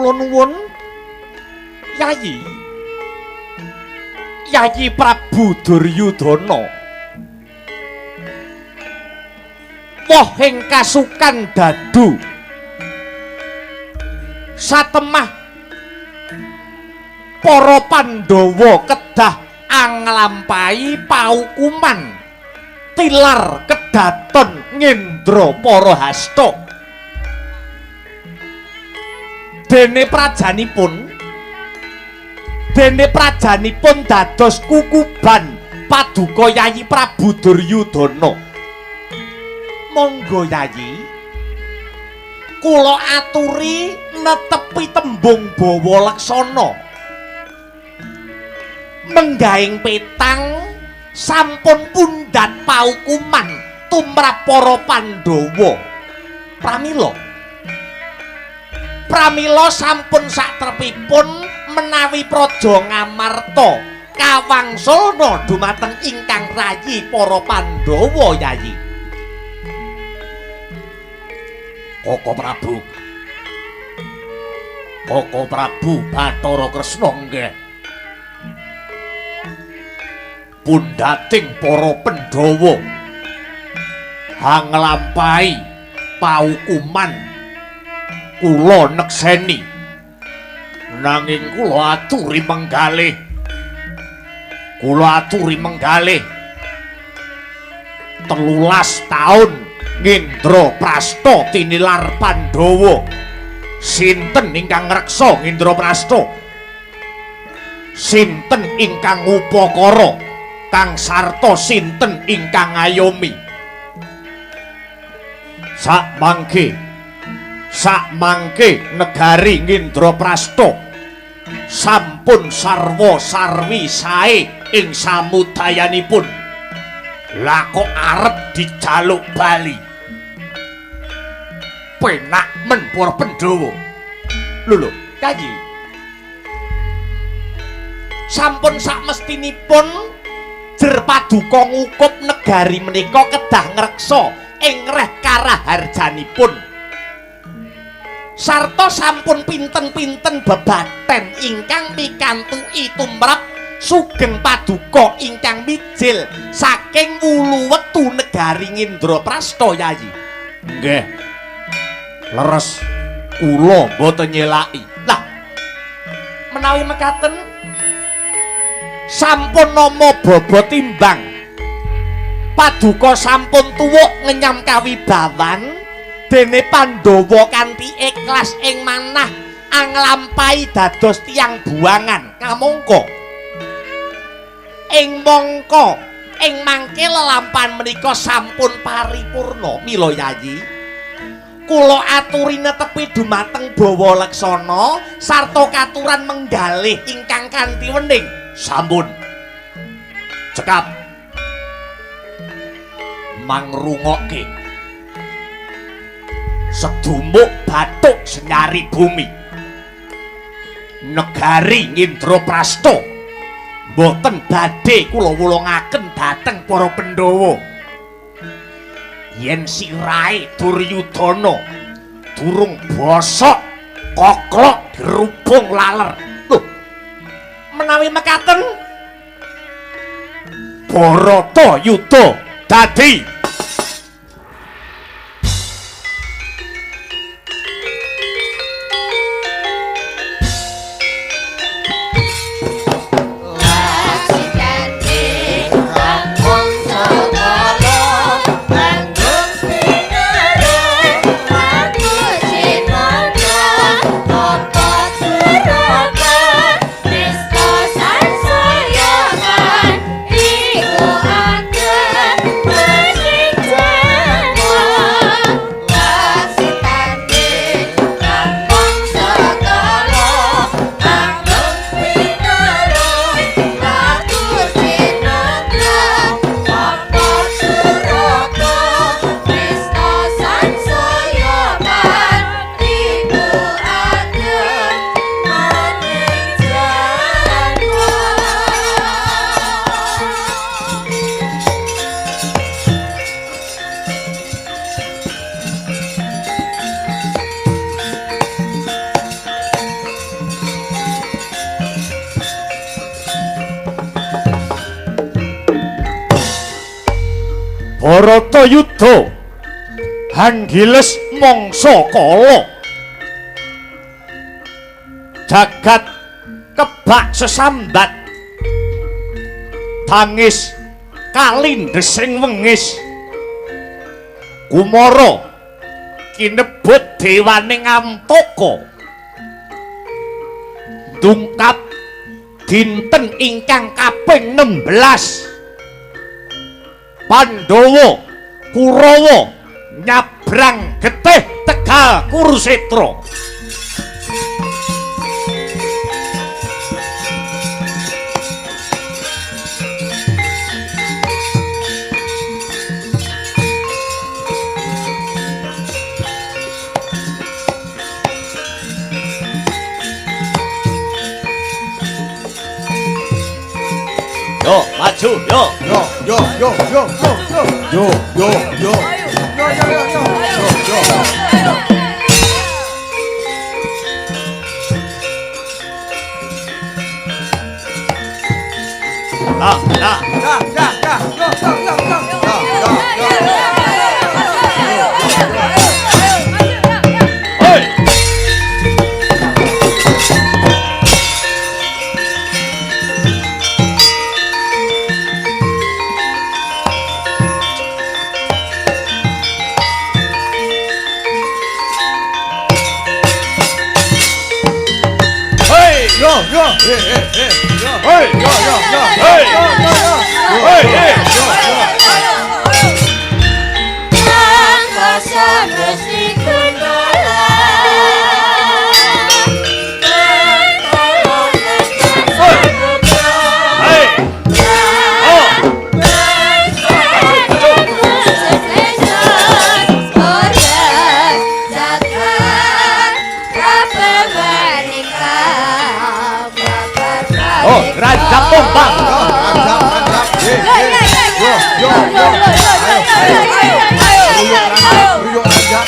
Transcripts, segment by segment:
Kula nuwun Yayi. Yayi Prabu Duryudana. Wohing kasukan dadu satemah para Pandhawa kedah anglampahi paukuman tilar kedaton ngendra para hasta. Dene prajanipun dados kukuban paduka Yayi Prabu Duryudana. Monggo Yayi, kula aturi netepi tembung bawa laksana. Menggahing petang sampun pundhat paukuman tumrap para Pandhawa. Pramila sampun satrepipun menawi Praja Ngamarta kawangsulna dumateng ingkang rayi para Pandhawa Yayi. Koko Prabu Bathara Kresna nggih. Pundhating para Pandhawa hanglampahi paukuman kula nekseni, nanging kula aturi menggalih 13 taun Ngendraprasta tinilar Pandhawa. Sinten ingkang ngreksa Ngendraprasta? Sinten ingkang ngupakara? Kang sarta sinten ingkang ngayomi? Sakmangke negari Ngendraprasta sampun sarwa sarwi sae ing samudayanipun. Lah kok arep dijaluk bali? Penak men para Pandhawa. Lho Yayi, sampun sakmestinipun jer paduka ngukup negari menika kedah ngreksa ing reh karaharjanipun. Sarta sampun pinten-pinten bebaten ingkang mikantuki tumrap sugeng paduka ingkang mijil saking wulu wetu negari Ngendraprasta Yayi. Nggih. Leres, kula mboten nyelaki. Lah, menawi mekaten sampun nama baba timbang. Paduka sampun tuwuk ngenyam kawibawan dene Pandhawa kanthi ikhlas ing manah anglampahi dados tiyang buangan kamangka. Ing mangka ing mangke lelampahan menika sampun paripurna. Mila Yayi, kula aturi netepi dumateng bawa laksana sarta katuran menggalih ingkang kanthi wening. Sampun cekap mangrungokke sedumuk bathuk senyari bumi negari Ngendraprasta mboten badhe kula wulungaken dhateng para Pandhawa. Yen sirahe Duryudana durung bosok koklok dirubung laler. Lho, menawi mekaten Bharata yuda dadi Iku aku. Bharatayuda hanggiles mangsa kala. Jagat kebak sesambat, tangis kalindhesing wengis. Kumara kinebut dewaning Antaka dungkap dinten ingkang kaping 16. Pandhawa Kurawa nyabrang getih Tegal Kurusetra. Yo, maju, yo. Yo, yo, yo, yo, yo, yo, yo, yo, yo, yo, yo, yo, yo, yo. Nah, nah, nah, nah, nah, yo, yo, yo, yo, yo, yo, yo. Hei. Yo, yo, hey, hey, hey, yo, hey, yo, yo, yo, hey, yo, yo, yo, hey, hey, yo, yo. Hey, oh. Oh, rancap tombak. Rancap, rancap. Yo, yo, yo. Ayo, ayo, ayo, rancap.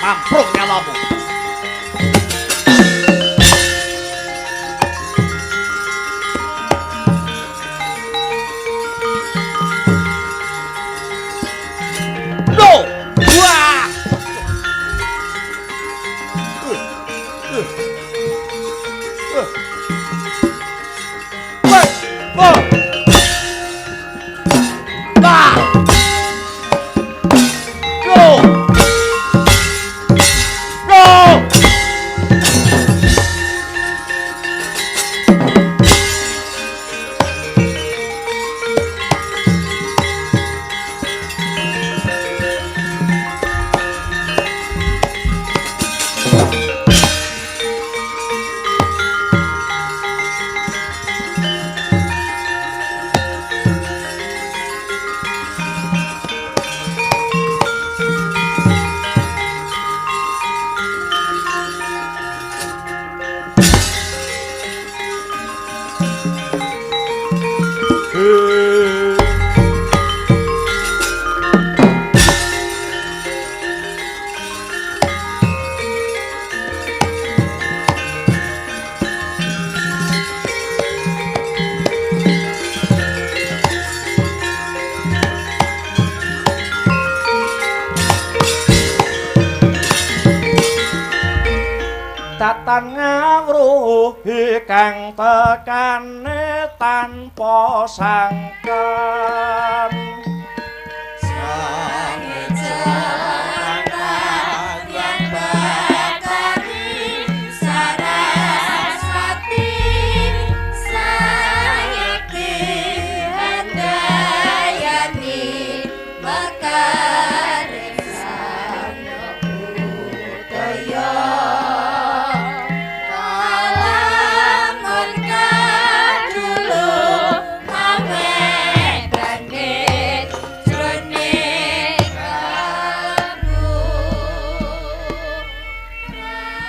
Mamprung nyawamu. No. Wah. Go. Go. Datan ngawruhi kang tekane tanpa sangkan. Sang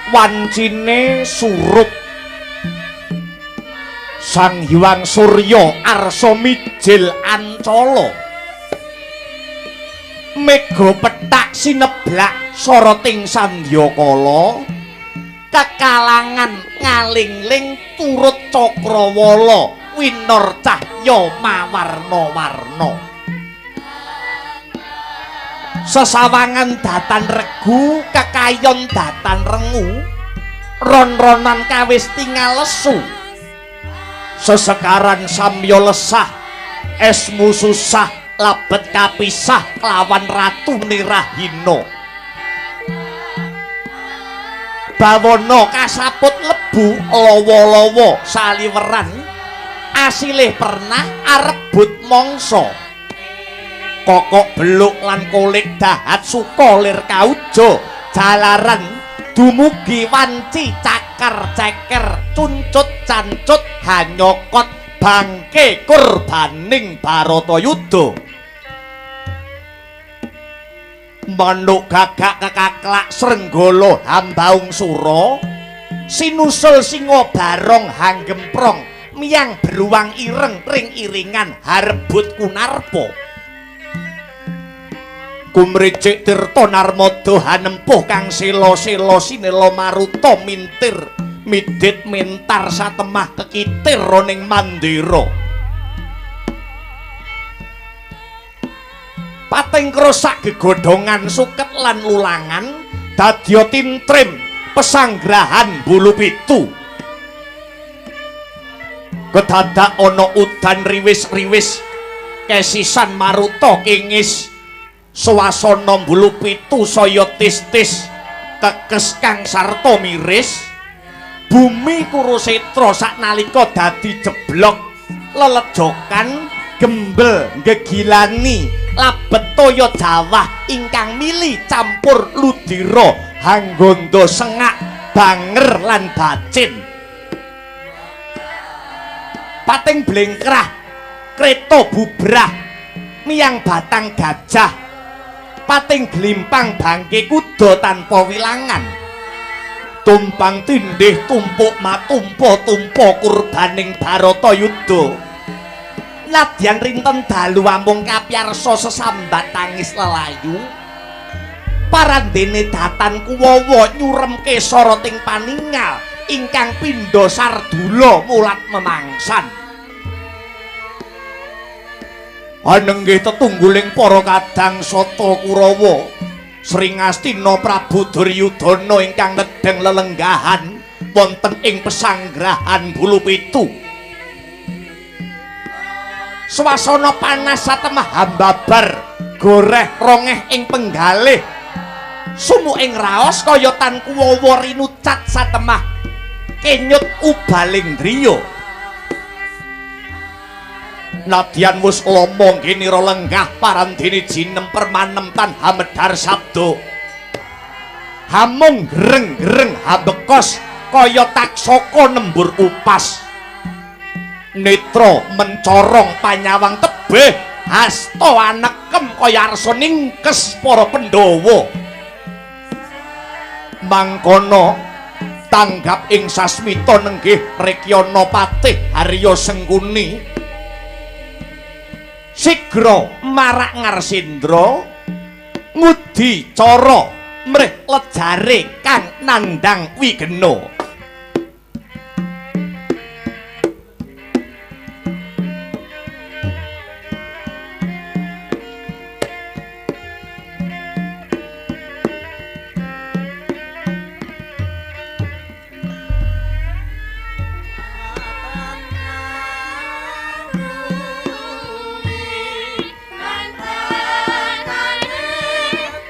Wancine surup Sang Hyang Surya arsa mijil ancala. Mega pethak sineblak soroting sandyakala, kekalangan ngalingling turut cakrawala winor cahya mawarna-warna. Sesawangan datan regu, kekayon datan rengu, ron-ronan kawis tingal lesu. Sesekaran samya lesah, esmu susah labet kapisah lawan Ratu Nirahina. Bawana kasaput lebu lawa-lawa saliweran, asilih pernah arebut mangsa. Kokok beluk lan kolik dahat suka lir kauja jalaran dumugi wanci cakar ceker cuncut cancut hanyokot bangke kurbaning Baratayuda. Manuk gagak kekaklak srenggala hambaung sura, sinusul singa barong hanggemprong miyang beruang ireng ring iringan harebut kunarpa. Kumricik tirta narmada hanempuh kang sela-sela sinela maruta mintir midit mentar satemah kekitir roning mandira. Pating krosak gegodhongan suket lan lulangan dadya tintrim pesanggrahan bulu pitu. Kedadak ana udan riwis-riwis kesisan maruta kingis, swasana bulu pitu saya tis-tis kekes kang sarta miris. Bumi Kurusetra saknalika dadi jeblok lelejokan gembel gegilani labet toya jawah ingkang mili campur ludira hanggondo sengak banger lan bacin. Pating blengkrah kreta bubrah miyang batang gajah, pating glimpang bangke kuda tanpa wilangan. Tumpang tindih tumpuk matumpa-tumpa kurbaning Baratayuda. Nadyan rinten dalu amung kapyarsa sesambat tangis lelayu, parandene datan kuwawa nyuremke soroting paningal ingkang pindha sardula mulat memangsan. Anenggih tetungguling para kadang sata Kurawa, Sri Ngastina Prabu Duryudana ingkang nedheng lelenggahan wonten ing pesanggrahan Bulu Pitu. Swasana panas satemah hambabar goreh rongeh ing penggalih, sumuk ing raos kaya tan kuwawa rinucat satemah kenyut ubaling driya. Nadyan wus lama nginira lenggah parandene jinem permanem tan hamedhar sabda. Hamung greng-greng hambekos kaya taksaka nembur upas. Netra mencorong panyawang tebih hasta anekem kaya arsa ningkes para Pandhawa. Mangkono tanggap ing sasmita nenggih Rekyana patih Harya Sengkuni. Sigra marak Ngarsindra ngudi cara mrih lejare kang nandhang wigena.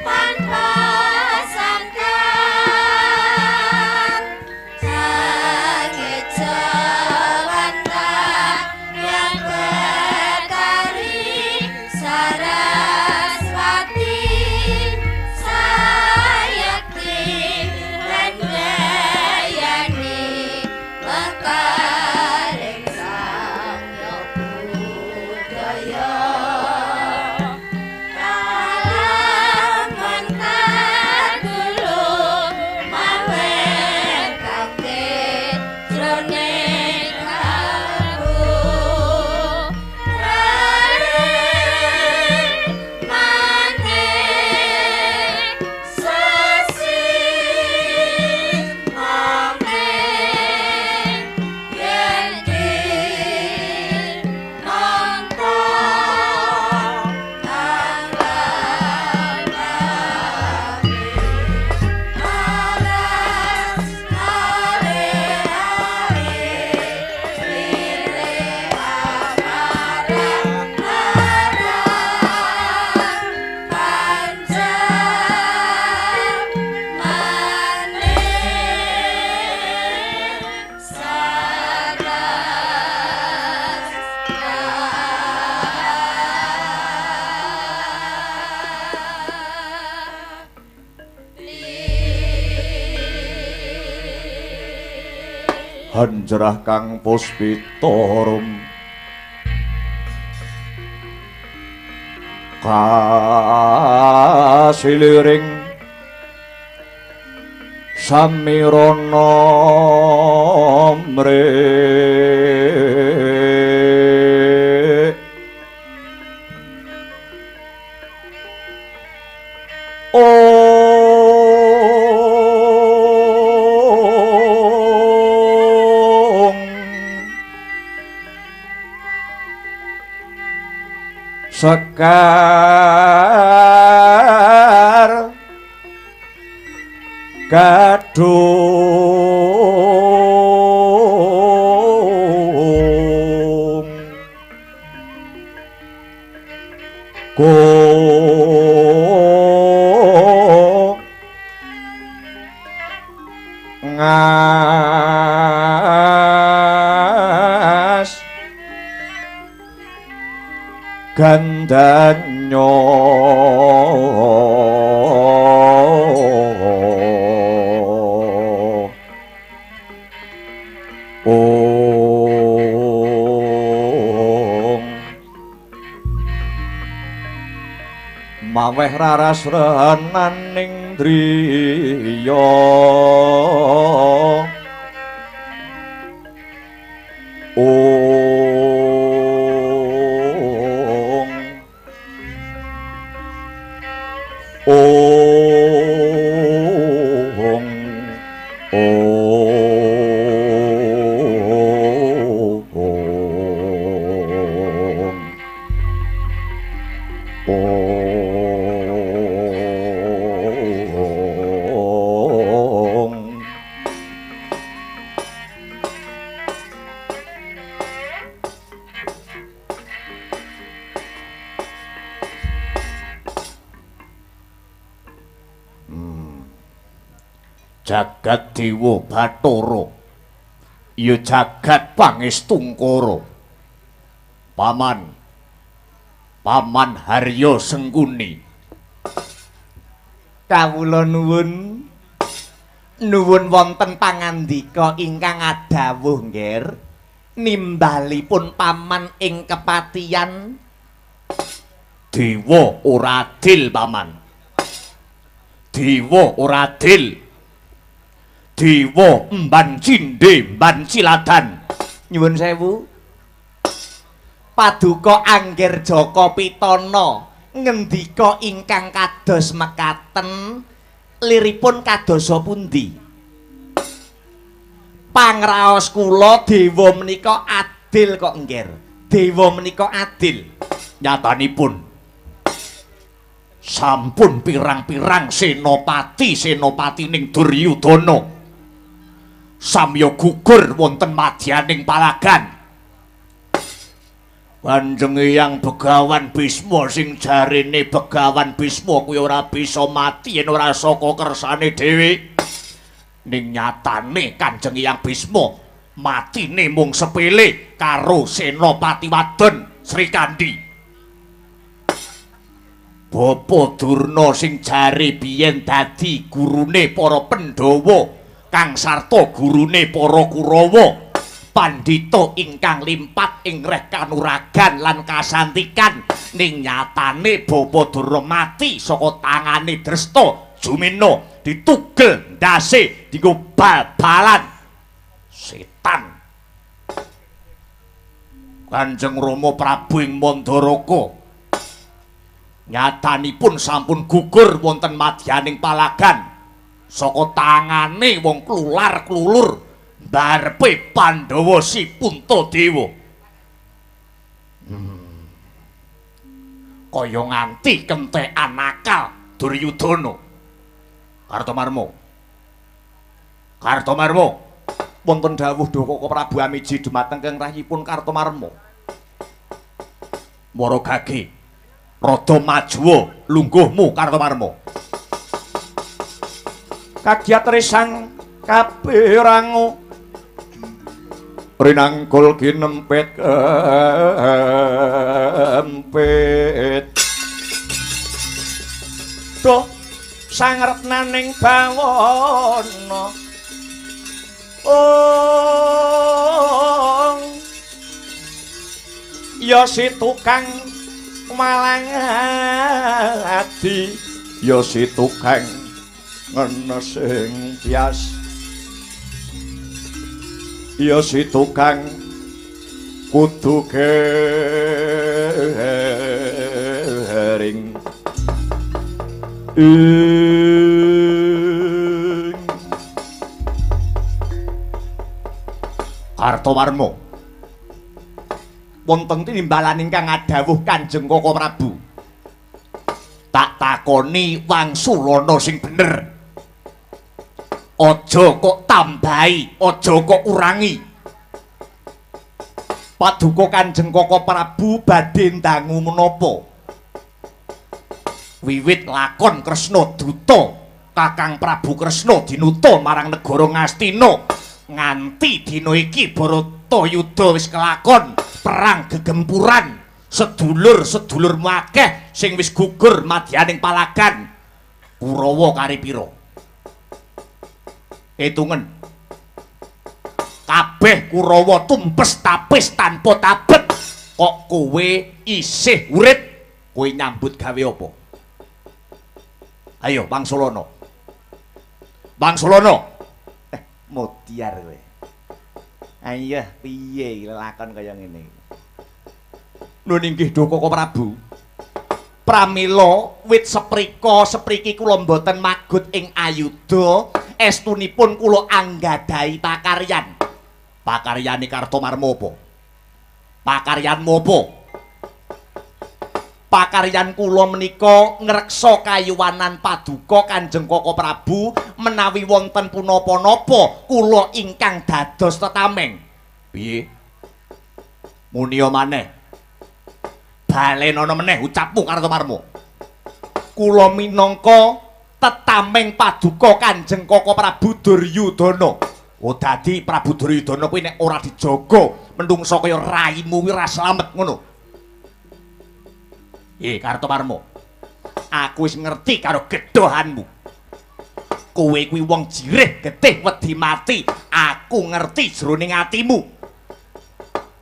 Tanpa sangkan. Hanjrah kang puspita rum kasiliring samirana mrek Sekar Gadung Go Ngas Gandanyo Ong maweh raras renaning driya Jagat Dewa Bathara ya jagat pangestungkara Paman Paman Harya Sengkuni kawula nuwun nuwun wonten pangandika ingkang adhawuh nggih nimbalipun paman ing kepatiyan Dewa ora adil paman Dewa ora adil Dewa emban cindhe emban ciladan nyuwun sewu paduka Angger Jaka Pitana ngendika ingkang kados mekaten liripun kadosa pundi pangraos kula dewa menika adil kok nggih dewa menika adil nyatanipun sampun pirang-pirang senopati senopatining Duryudana samya gugur wonten madyaning palagan. Kanjeng Hyang Begawan Bisma sing jarene Begawan Bisma kuwi ora bisa mati yen ora saka kersane dhewe. Ning nyatane Kanjeng Hyang Bisma matine mung sepele karo Senopati wadon Srikandhi. Bapa Durna sing jare biyen dadi gurune para Pandhawa kang sarta gurune para Kurawa, pandhita ingkang limpat ing reh kanuragan lan kasantikan, ning nyatane Bapa Durna mati saka tangane Dresta Jumena ditugel ndase dienggo bal-balan setan. Kanjeng Rama Prabu ing Mandaraka nyatanipun sampun gugur wonten madyaning palagan saka tangane wong klular-klulur mbarepe Pandhawa si Puntadewa. Kaya nganti kentekan akal Duryudana. Kartomarma. Kartomarma, wonten dawuh Dukaka Prabu Amiji dumateng keng rahipun Kartomarma. Mara gage, rada majuwa lungguhmu Kartomarma. Kagiat risang kapirangu rinangkul kinempit kempit. Duh sangretnaning bawana Ong ya si tukang malang adi, ya si tukang ngenes ing bias, ya si tukang kudu gering. Kartowarma, wonten tinimbalan ingkang adhawuh Kanjeng Koko Prabu. Tak takoni wangsulana sing bener. Aja kok tambahi, aja kok urangi. Paduka Kanjeng Koko Prabu badhe ndangu menapa? Wiwit lakon Kresna Duta, Kakang Prabu Kresna dinuta marang negara Ngastina. Nganti dina iki Bharatayuda wis kelakon, perang gegempuran, sedulur-sedulur akeh sing wis gugur madyaning palagan. Kurawa kari pira? Hitungen. Kabeh Kurawa tumpes tapis tanpa tabet. Kok kowe isih urip? Kowe nyambut gawe apa? Ayo Wangsulana. Wangsulana. Modiar kowe. Ayo piye iki lakon kaya ngene iki? Nun inggih Koko Prabu. Pramila wit seprika sepriki kula mboten magut ing ayuda, estunipun kula anggadhahi pakaryan. Pakaryane Kartomarma apa? Pakaryanmu apa? Pakaryan kula menika ngreksa kayuwanan paduka Kanjeng Koko Prabu menawi wonten punapa-napa kula ingkang dados tetameng. Piye? Muniya maneh. Balenono meneh ucapmu Kartomarma. Kula minangka tetameng paduka Kanjeng Koko Prabu Duryudana. Oh dadi Prabu Duryudana kuwi nek ora dijaga menungsa kaya raimu kuwi ora slamet ngono. Kartomarma, aku wis ngerti karo gedhohanmu. Kowe kuwi wong jirih getih wedi mati. Aku ngerti jroning atimu.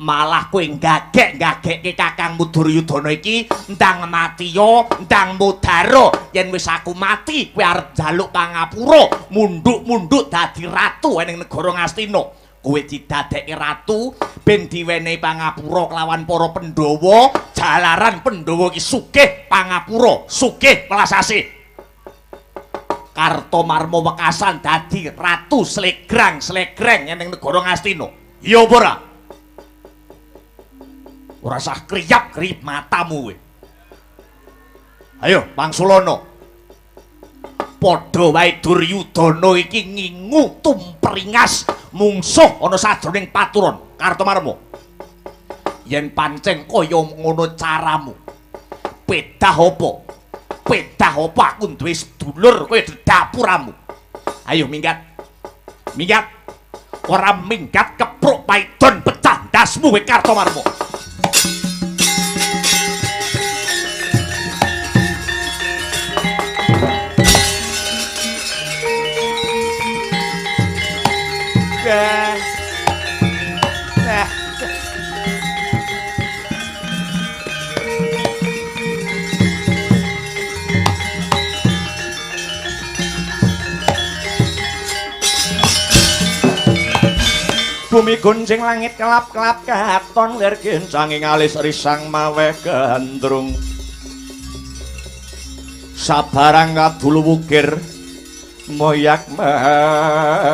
Malah kowe gagek-gagekke kakangmu Duryudana iki ndang matiya, ndang mudara. Yen wis aku mati, kowe arep njaluk pangapura, mundhuk-mundhuk dadi ratu ning negara Ngastina. Kowe didadekke ratu ben diwenehi pangapura kelawan para Pandhawa, jalaran Pandhawa iki sugih pangapura, sugih welas asih. Kartomarma wekasan dadi ratu slegrang-slegreng ning negara Ngastina. Iya apa ora? Ora sah kriyap-kriyip matamu kowe. Ayo Wangsulana. Padha wae Duryudana iki ngingu tumpringas mungsuh ana sajroning paturon Kartomarma. Yen pancen kaya ngono caramu, pedah apa? Pedah apa aku duwe sedulur kaya dapuramu. Ayo minggat. Minggat. Ora minggat kepruk paidon pecah ndasmu kowe Kartomarma. Bumi goncing langit kelap-kelap katon lir kincang ing alis risang maweh gandrung. Sabarang kadulu wukir moyak mahayik.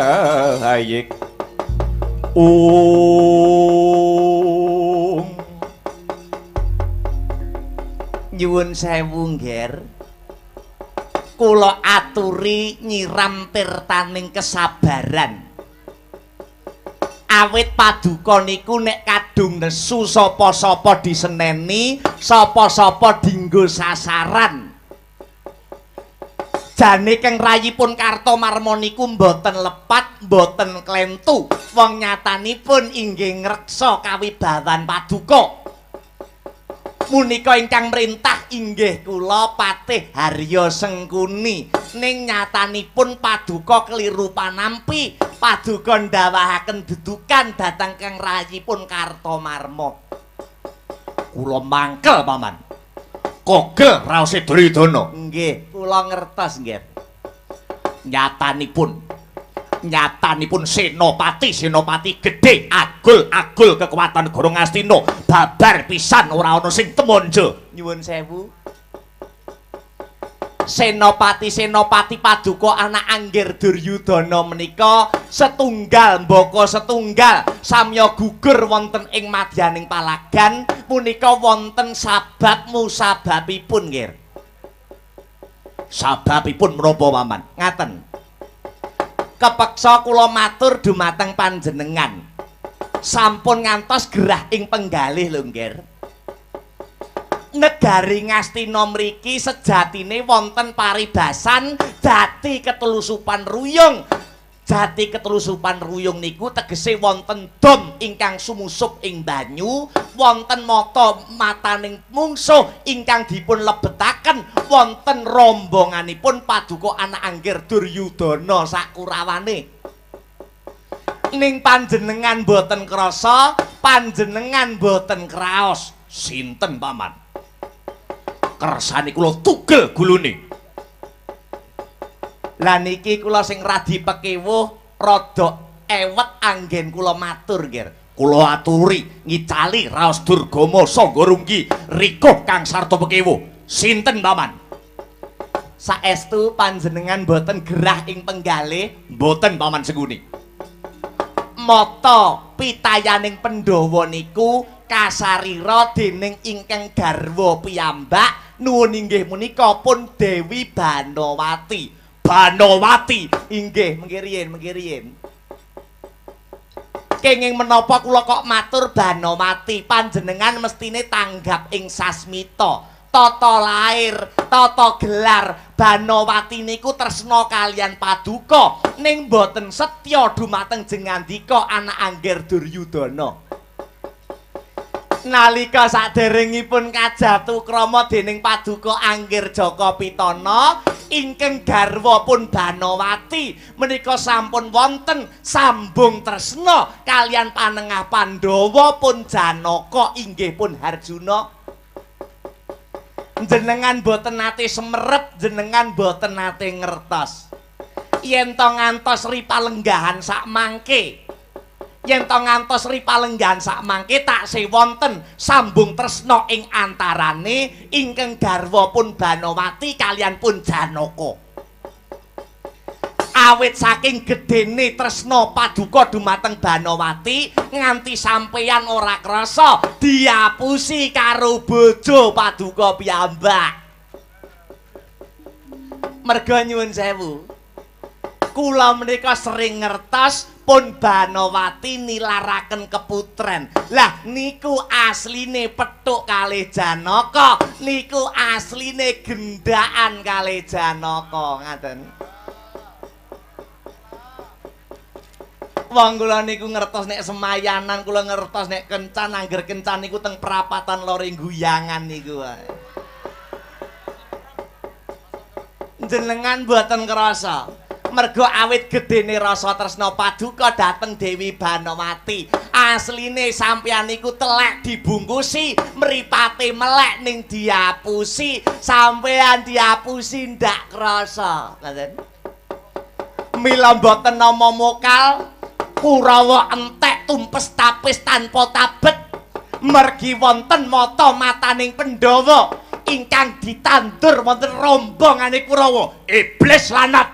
Nyuwun sewu ngger. Kula aturi nyiram tirtaning kesabaran. Awit paduka niku nek kadung nesu sapa-sapa diseneni, sapa-sapa dinggo sasaran. Jane keng rayipun Kartomarma niku mboten lepat, mboten klentu. Wong nyatanipun inggih ngreksa kawibawan paduka. Munika ingkang mrintah inggih kula Patih Harya Sengkuni. Ning nyatanipun paduka keliru panampi. Paduka ndawahaken dudukan dhateng Kang rayipun Kartomarma. Kula mangkel, Paman. Kogel raose Duryudana. Nggih, kula ngertos nggih. Nyatanipun senopati gedhe agul-agul kekuatan Negara Ngastina babar pisan ora ana sing temonjo. Nyuwun sewu. Senopati-senopati paduka anak anggir Duryudana menika setunggal mbaka setunggal samya gugur wonten ing madyaning palagan punika wonten sabab musababipun nggih. Sababipun menapa, Paman? Ngaten. Kepeksa kula matur dumateng panjenengan. Sampun ngantos gerah ing penggalih lho nggih. Negari Ngastina mriki sejatine wonten paribasan jati ketelusupan ruyung. Jati ketelusupan ruyung niku tegese wonten dom ingkang sumusup ing banyu, wonten mata mataning mungsuh ingkang dipun lebetaken wonten rombonganipun paduka anak anggir Duryudana sakurawane. Ning panjenengan boten krasa, panjenengan boten kraos. Sinten, Paman? Kersane kula tugel gulune. Lah niki kula sing radi pekewuh rada ewet anggen kula matur nggih. Kula aturi ngicali raos durgama sangga runggi rikuh kang sarta pekewuh. Sinten, Paman? Saestu panjenengan boten gerah ing penggalih? Mboten, Paman Sengkuni. Mata pitayaning Pandhawa niku kasarira dening ingkang garwa piyambak nuwun inggih menika pun Dewi Banowati. Banowati inggih mengki riyin. Kenging menapa kula kok matur Banowati, panjenengan mestine tanggap ing sasmita. Tata lair, tata gelar Banowati niku tresna kalian paduka ning boten setya dumateng jengandika anak anggir Duryudana. Nalika saderengipun kajatu krama dening paduka anggir Jaka Pitana ingkang garwa pun Banowati menika sampun wonten sambung tresna kalian panengah Pandhawa pun Janaka inggih pun Harjuna. Jenengan boten nate semerep, jenengan boten nate ngertos yen to ngantos ripalenggahan sak mangke. Yen to ngantos ripalenggahan sak mangke taksih wonten sambung tresna ing antarane ingkang garwa pun Banowati kalian pun Janaka. Awit saking gedene tresna paduka dumateng Banowati nganti sampeyan ora krasa diapusi karo bojo paduka piyambak. Merga nyuwun sewu, kula menika sering ngertos pun Banowati nilaraken keputren. Lah niku asline petuk kalih Janaka, niku asline gendaan kalih Janaka ngaten. Wong kula niku ngertos nek semayanan, kula ngertos nek kencan, angger kencan niku teng perapatan lore guyangan niku wae. Jenengan mboten krasa. Mergo awit gedene rasa tresna paduka dhateng Dewi Banowati. Asline sampeyan niku telek dibungkusi, mripate melek ning diapusi. Sampeyan diapusi ndak krasa. Ngaten. Mila mboten nama mokal, Kurawa entek tumpes tapis tanpa tabet. Mergi wonten mata mataning Pandhawa ingkang ditandur wonten rombongane Kurawa. Iblis lanat.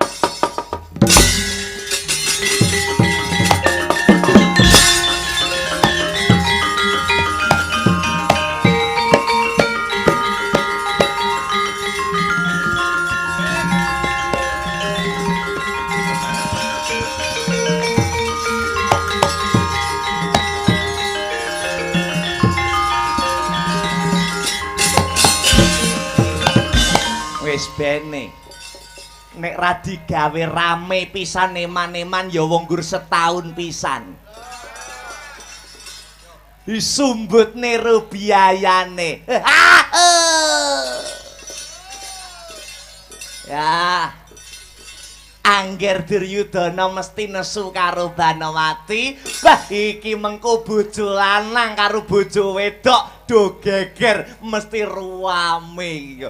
Wis bene. Nek ra digawe rame pisan eman-eman ya wong nggur setahun pisan. Disumbut niru biayane. Ya. Angger Duryudana mesti nesu karo Banowati. Bah iki mengko bojo lanang karo bojo wedok do geger mesti ruame iki.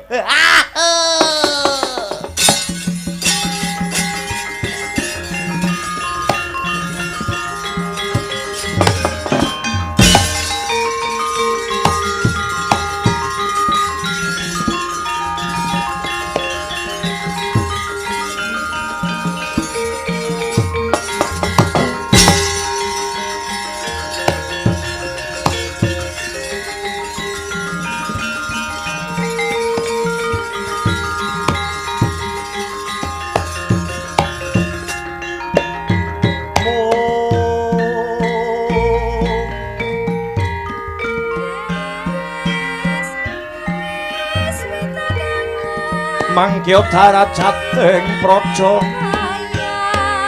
Mangkya darajating praja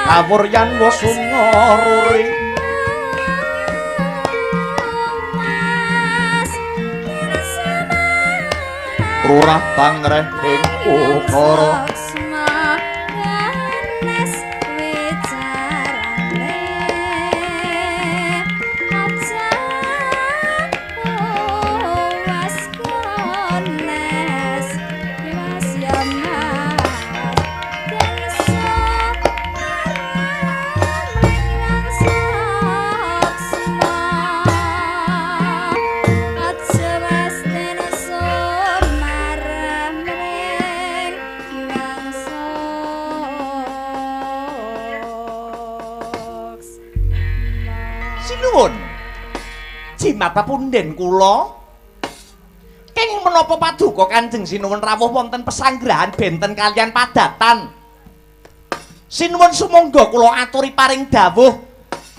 kawuryan wasunga ruri rurah pangreh ing ukara. Sinuwun. Jimat papunden kula. Kenging menapa paduka Kanjeng Sinuwun rawuh wonten pesanggrahan benten kalian padatan. Sinuwun sumangga kula aturi paring dawuh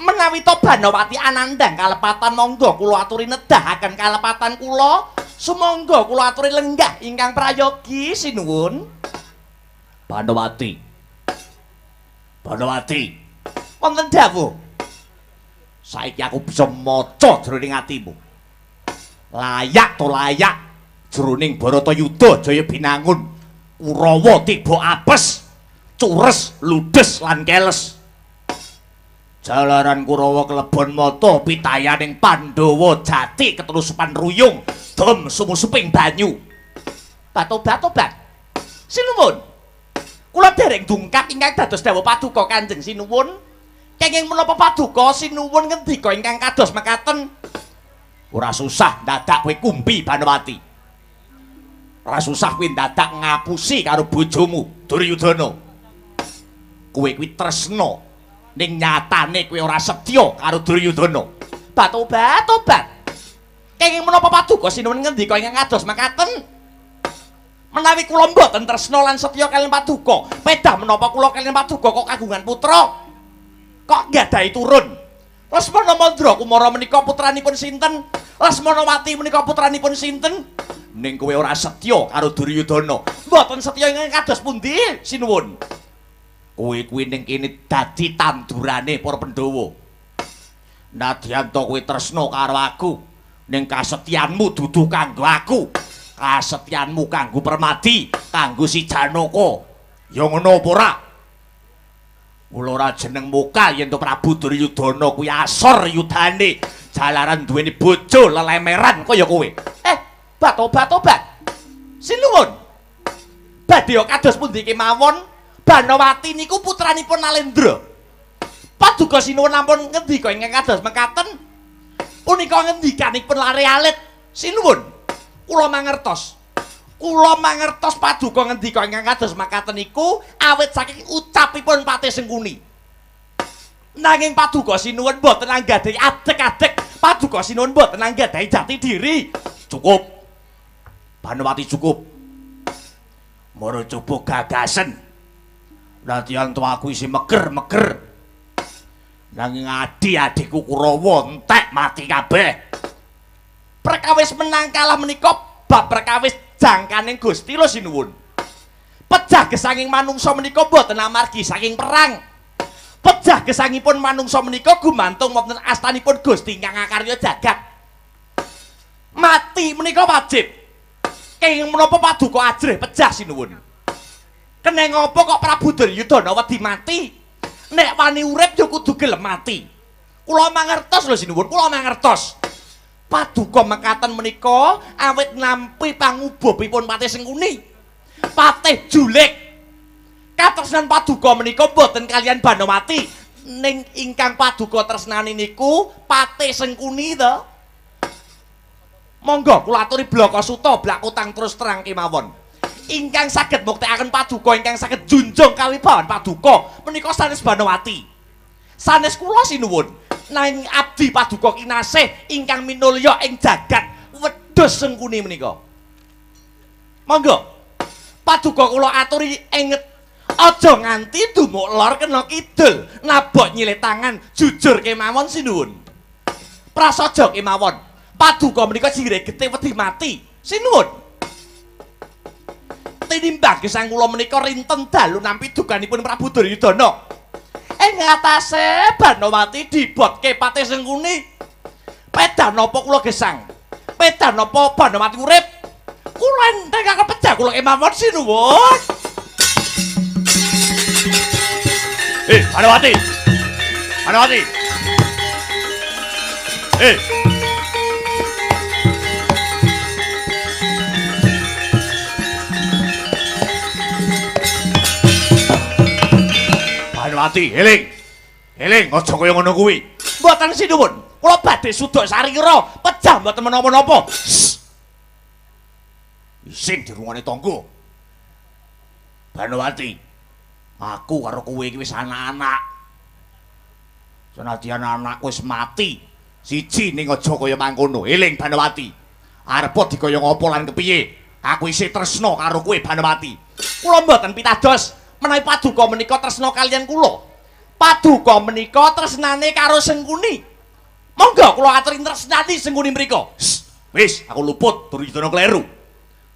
menawi to Banowati anandhang kalepatan monggo kula aturi nedahaken kalepatan kula. Sumangga kula aturi lenggah ingkang prayogi sinuwun. Banowati. Banowati. Wonten dawuh. Saiki aku bisa maca jroning atimu. Layak to layak jroning Bharatayuda Jaya Binangun. Kurawa tiba apes, cures, ludes lan keles. Jalaran Kurawa kelebon mata pitayaning Pandhawa jati ketelusupan ruyung, dom sumusuping banyu. Batobat-tobat. Sinuwun. Kula dereng dungkap ingkang dados dawuh paduka Kanjeng Sinuwun. Kenging menapa paduka sinuwun ngendika ingkang kados mekaten? Ora susah dadak kowe kumpi Banowati. Ora susah kowe dadak ngapusi karo bojomu Duryudana. Kowe kuwi tresna ning nyatane kowe ora setya karo Duryudana. Batobat-tobat. Kenging menapa paduka sinuwun ngendika ingkang kados mekaten? Menawi kula mboten tresna lan setya kaliyan paduka, pedah menapa kula kaliyan paduka kok kagungan putra? Kok nggadahi turun? Lesmana Mandra Kumara menika putranipun sinten? Lesmanawati menika putranipun sinten? Ning kowe ora setya karo Duryudana. Mboten setya ingkang kados pundi, sinuwun? Kowe kuwi ning kene dadi tandurane para Pandhawa. Nadyan to kowe tresna karo aku, ning kasetyanmu dudu kanggo aku. Kasetyanmu kanggo Permadi, kanggo si Janaka. Ya ngono apa ora? Mula ora jeneng muka yen to Prabu Duryudana kuwi asor yudane jalaran duweni bojo lelemeran kaya kowe. Batobat-tobat. Sinuwun. Badhe kados pundi kemawon Banowati niku putranipun Nalendra. Paduka sinuwun ampun ngendika ingkang kados mekaten. Punika ngendikanipun lare alit. Sinuwun. Kula mangertos. Kula mangertos paduka ngendika ingkang kados makaten niku awit saking ucapipun Patih Sengkuni. Nanging paduka sinuwun boten anggadhahi adeg-adeg, paduka sinuwun boten anggadhahi jati diri. Cukup. Banowati cukup. Mara coba gagasen. Nadyan to aku isih meger-meger. Nanging adi-adiku Kurawa entek mati kabeh. Perkawis menang kalah menika bab perkawis jangkaning Gusti lho sinuwun. Pejah gesanging manungsa menika boten amargi saking perang. Pejah gesangipun manungsa menika gumantung wonten astanipun Gusti ingkang akarya jagat. Mati menika wajib. Kenging menapa paduka ajrih pejah sinuwun. Keneng apa kok Prabu Duryudana wedi mati? Nek wani urip ya kudu gelem mati. Kula mangertos lho sinuwun, kula mangertos. Paduka mekaten menika awit nampi pangubabipun Patih Sengkuni. Patih Julik. Katresnan paduka menika mboten kaliyan Banowati, ning ingkang paduka tresnani niku Patih Sengkuni to. Monggo kula aturi blaka suta blakutang terus terang kemawon. Ingkang saged muktekaken paduka ingkang saged junjung kawibawan paduka menika sanes Banowati. Sanes kula sinuwun. Nanging abdi paduka kinasih ingkang minulya ing jagat wedhus Sengkuni menika. Monggo paduka kula aturi enget aja nganti dumuk lor kena kidul, nabok nyilih tangan jujur kemawon sinuwun. Prasaja kemawon. Paduka menika jiregete wedi mati. Sinuwun. Tinimbang gesang kula menika rinten dalu nampi duganipun Prabu Duryudana. Ing atase Banowati dibotke Patih Sengkuni. Pedan napa kula gesang? Pedan napa Banowati urip? Kula entengaken pejah kula kemawon sinuwun. Banowati. Banowati. Banowati, eling. Eling, aja kaya ngono kuwi. Mboten sinuwun. Kula badhe suduk sarira, pejah mboten menapa-napa. Isin dirungone tangga. Banowati, aku karo kowe iki wis anak-anak. Senadyan anakku wis mati, siji ning aja kaya mangkono. Eling Banowati. Arepa dikaya ngapa lan kepiye? Aku isih tresna karo kowe Banowati. Kula mboten pitados menawi paduka menika tresna kaliyan kula. Paduka menika tresnane karo Sengkuni. Monggo kula aturi tresnani Sengkuni mriku. Wis, aku luput Duryudana kleru.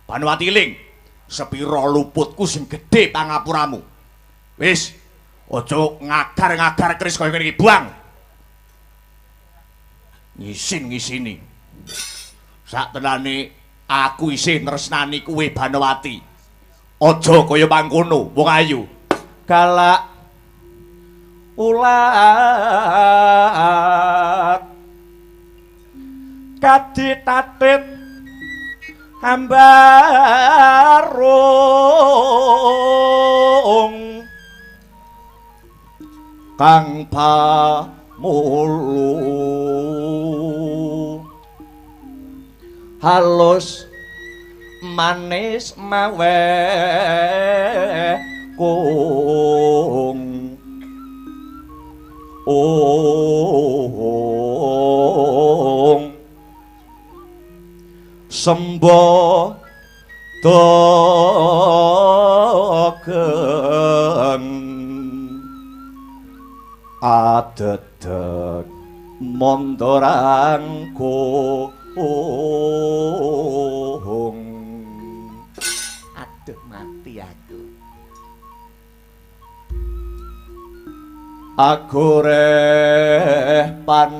Banowati eling, sepira luputku sing gedhe pangapuramu. Wis, aja ngagar-ngagar keris kaya ngene iki, buang. Ngisin-ngisini. Sak tenane aku isih tresnani kowe Banowati. Aja kaya mangkono, wong ayu. Galak ulat kaditatit ambarung kang pamulu halus manis mawe kung ong sembo dogeng adedeg mondorangku. Aduh mati aku. Agoreh pan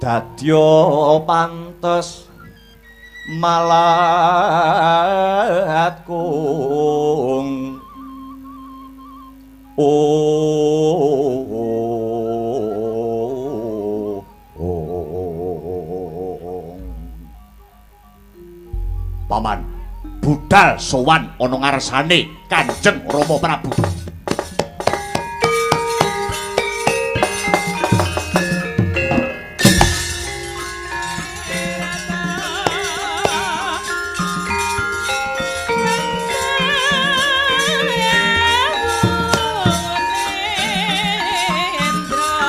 dadya pantes malat kung Paman, budal sowan ana ngarsane Kanjeng Rama Prabu.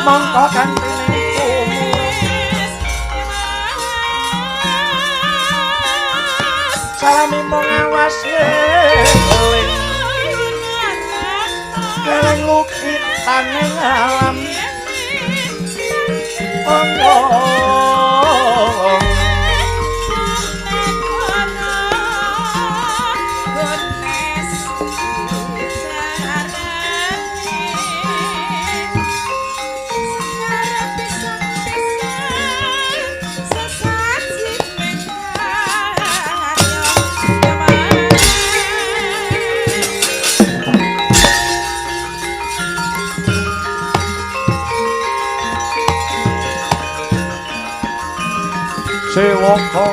Mongko gantine salami mung awas eling eling lukitane alam Sewaka.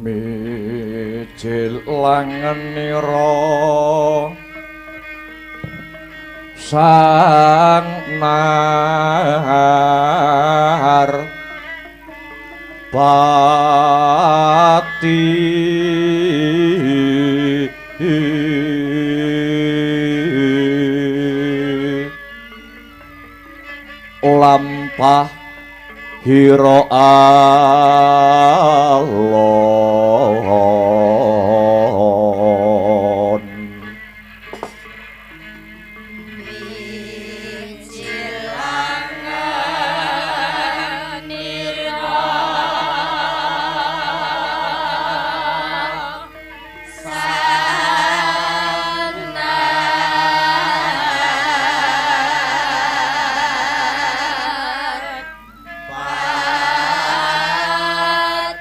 Mijil langenira sang nar pati lampah hira alon.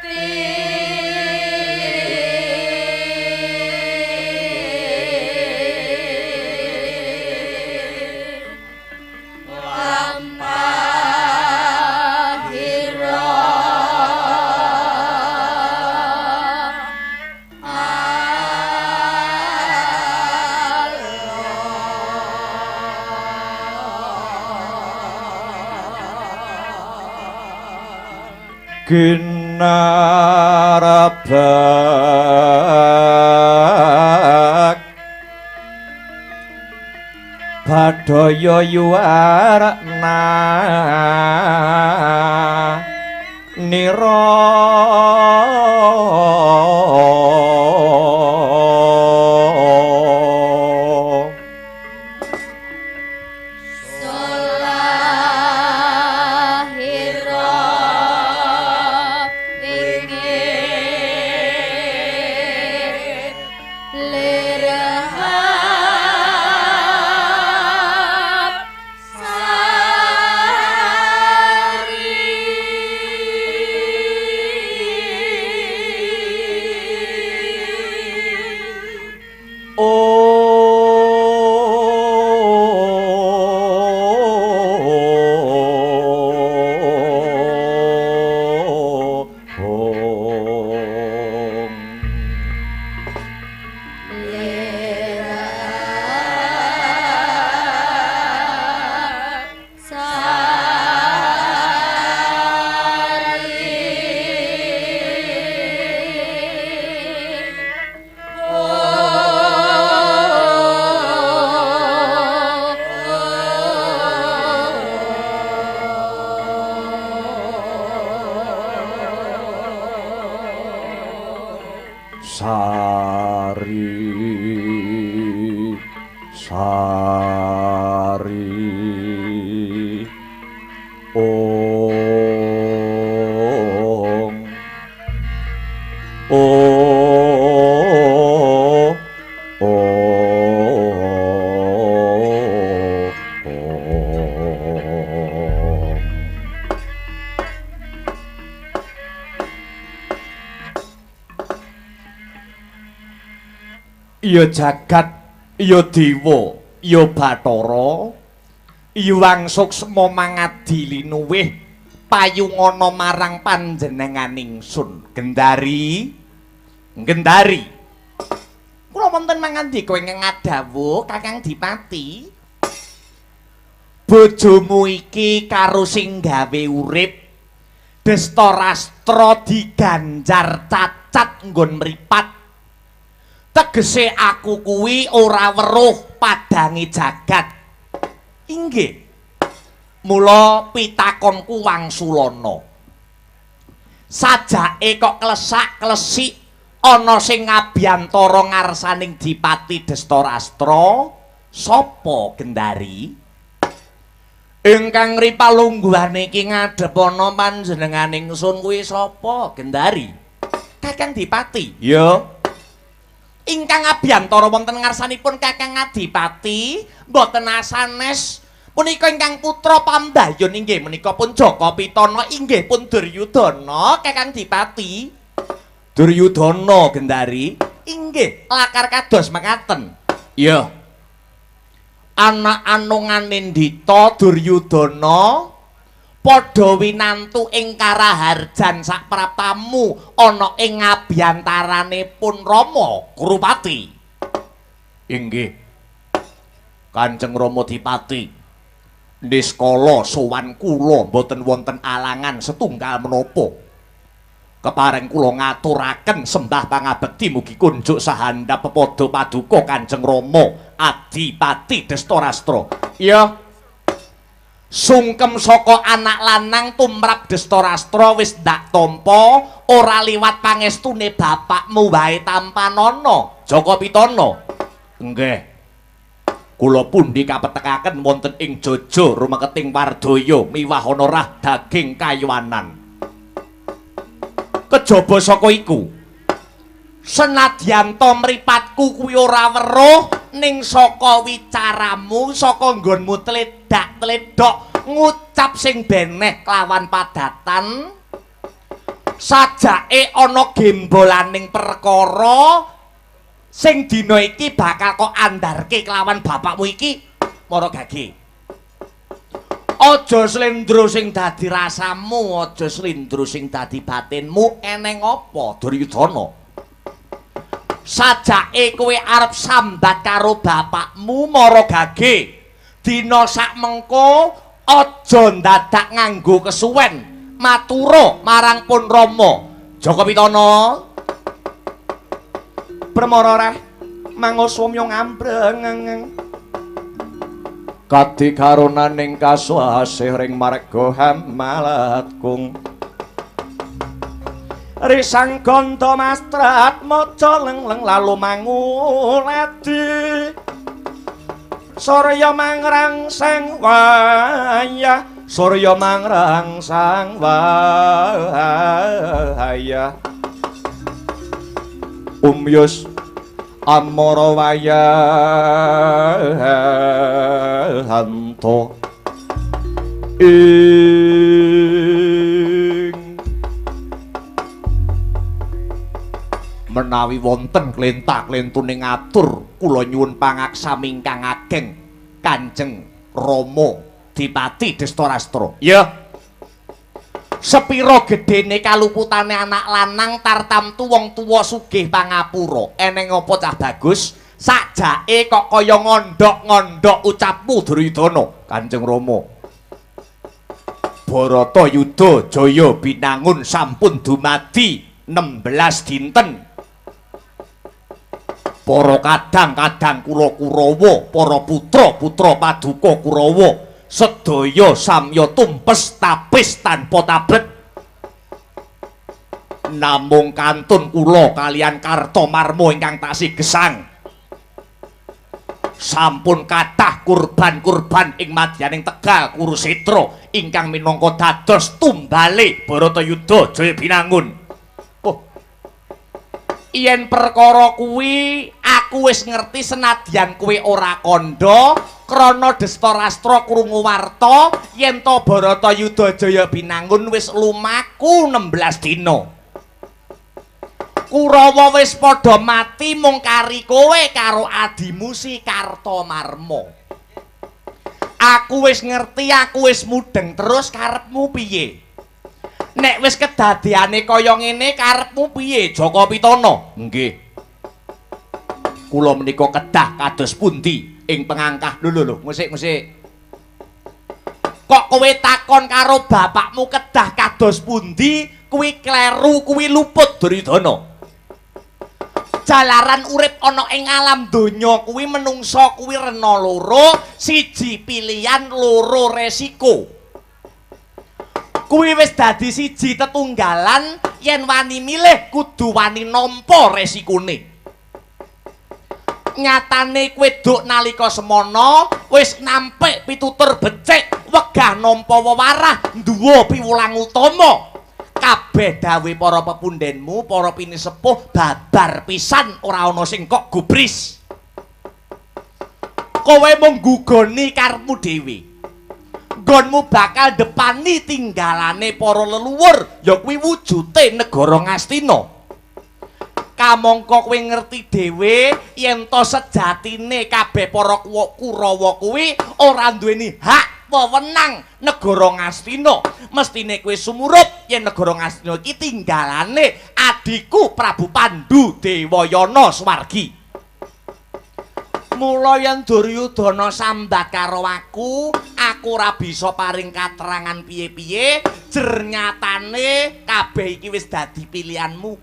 Pati. Ginarabak Badaya yuwarna nira Sari Sari Ong O O Ya jagat, ya dewa, ya bathara, ya wang suksma mangadi linuwih payungana marang panjenengan ingsun. Gendari, Gendari. Kula wonten mangandika ingkang ngadhawuh Kakang Dipati. Bojomu iki karo sing gawe urip Destarastra diganjar cacat nggon mripat. Tegese aku kuwi ora weruh padange jagat. Inggih. Mula pitakonku wangsulana. Sajake kok klesak-klesik ana sing ngabiyantara ngarsaning Dipati Destarastra, sapa Gendari? Ingkang ripalungguhane iki ngadhepana panjenengan ingsun kuwi sapa Gendari? Kakang Dipati. Ya. Ingkang abiyantara wonten ngarsanipun Kakang Adipati mboten asanes punika ingkang putra pambayun inggih menika pun Jaka Pitana inggih pun Duryudana Kakang Dipati. Duryudana Gendari inggih lakar kados mekaten. Iya. Anak anungane Ndita Duryudana padha winantu ing karaharjan sapraptamu ana ing ngabiyantarane pun Rama Kurupati. Inggih. Kanjeng Rama Dipati. Niskala sowan kula mboten wonten alangan setunggal menapa. Kepareng kula ngaturaken sembah pangabekti mugi kunjuk sahandap pepadha paduka Kanjeng Rama Adipati Destarastra. Iya. Sungkem saka anak lanang tumrap Destarastra wis ndak tampa ora liwat pangestune bapakmu wae tampanana Jaka Pitana. Nggih. Kula pundi kapetekaken wonten ing Jojo rumeketing Wardaya miwahana rah daging kayuwanan. Kejaba saka iku senadyan ta mripatku kuwi ora weruh ning saka wicaramu saka nggonmu tledak-tledok ngucap sing beneh kelawan padatan sajake ana gembolaning perkara sing dina iki bakal kok andarke kelawan bapakmu iki para gage. Aja slendro sing dadi rasamu, aja slendro sing dadi batinmu, eneng apa Duryudana? Sajake kowe arep sambat karo bapakmu mara gage. Dina sak mengko aja ndadak nganggo kesuwen Matura marang pun Rama Jaka Pitana. Permara reh mangoswamya ngambreng kadi karunaning kasuasih ring marga hamalatkung risang ganda mastrat maca lengleng lalu manguladi surya mangrangsang wayah surya mangrangsang wayah umyus amara wayahanto ing menawi wonten klenta-klentuning atur kula nyuwun pangaksami ingkang ageng Kanjeng Rama Dipati Destarastra. Ya. Sepira gedene kaluputane anak lanang tartamtu wong tuwa sugih pangapura. Eneng apa cah bagus? Sakjake kok kaya ngondhok-ngondhok ucapmu Duryudana. Kanjeng Rama. Bharatayuda Jaya Binangun sampun dumadi 16 dinten. Para kadang-kadang kula Kurawa, para putra-putra paduka Kurawa sedaya samya tumpes tapis tanpa tabet. Namung kantun kula kalian Kartomarma ingkang taksih gesang. Sampun kathah kurban-kurban ing madyaning Tegal Kurusetra ingkang minangka dados tumbale Bharatayuda Jaya Binangun. Oh. Yen perkara kuwi aku wis ngerti senadyan kowe ora kandha krana Destarastra krungu warta yen to Bharatayuda Jaya Binangun wis lumaku 16 dina. Kurawa wis padha mati mung kari kowe karo adimu si Kartomarma. Aku wis ngerti, aku wis mudeng terus karepmu piye? Nek wis kedadeane kaya ngene karepmu piye Jaka Pitana? Nggih. Kula menika kedah kados pundi ing pengangkah? Lho lho lho, musik-musik. Kok kowe takon karo bapakmu kedah kados pundi? Kuwi kleru, kuwi luput Duryudana. Jalaran urip ana ing alam donya kuwi menungsa kuwi rena loro, siji pilihan, loro resiko. Kuwi wis dadi siji tetunggalan yen wani milih kudu wani nampa resikone. Nyatane kowe duk nalika semana wis nampik pitutur becik wegah nampa wewarah duwa piwulang utama. Kabeh dawuhe para pepundhenmu, para pinisepuh babar pisan ora ana sing kok gubris. Kowe mung nggugoni karepmu dhewe. Nggonmu bakal depani tinggalane para leluhur, ya kuwi wujute negara Ngastina. Kamangka kowe ngerti dhewe yen to sejatine kabeh para Kurawa kuwi ora duweni hak wewenang negara Ngastina. Mestine kowe sumurup yen negara Ngastina iki tinggalane adhiku Prabu Pandu Dewayana Swargi. Mula yen Duryudana sambat karo aku, aku ora bisa paring katerangan piye-piye, jer nyatane kabeh iki wis dadi pilihanmu.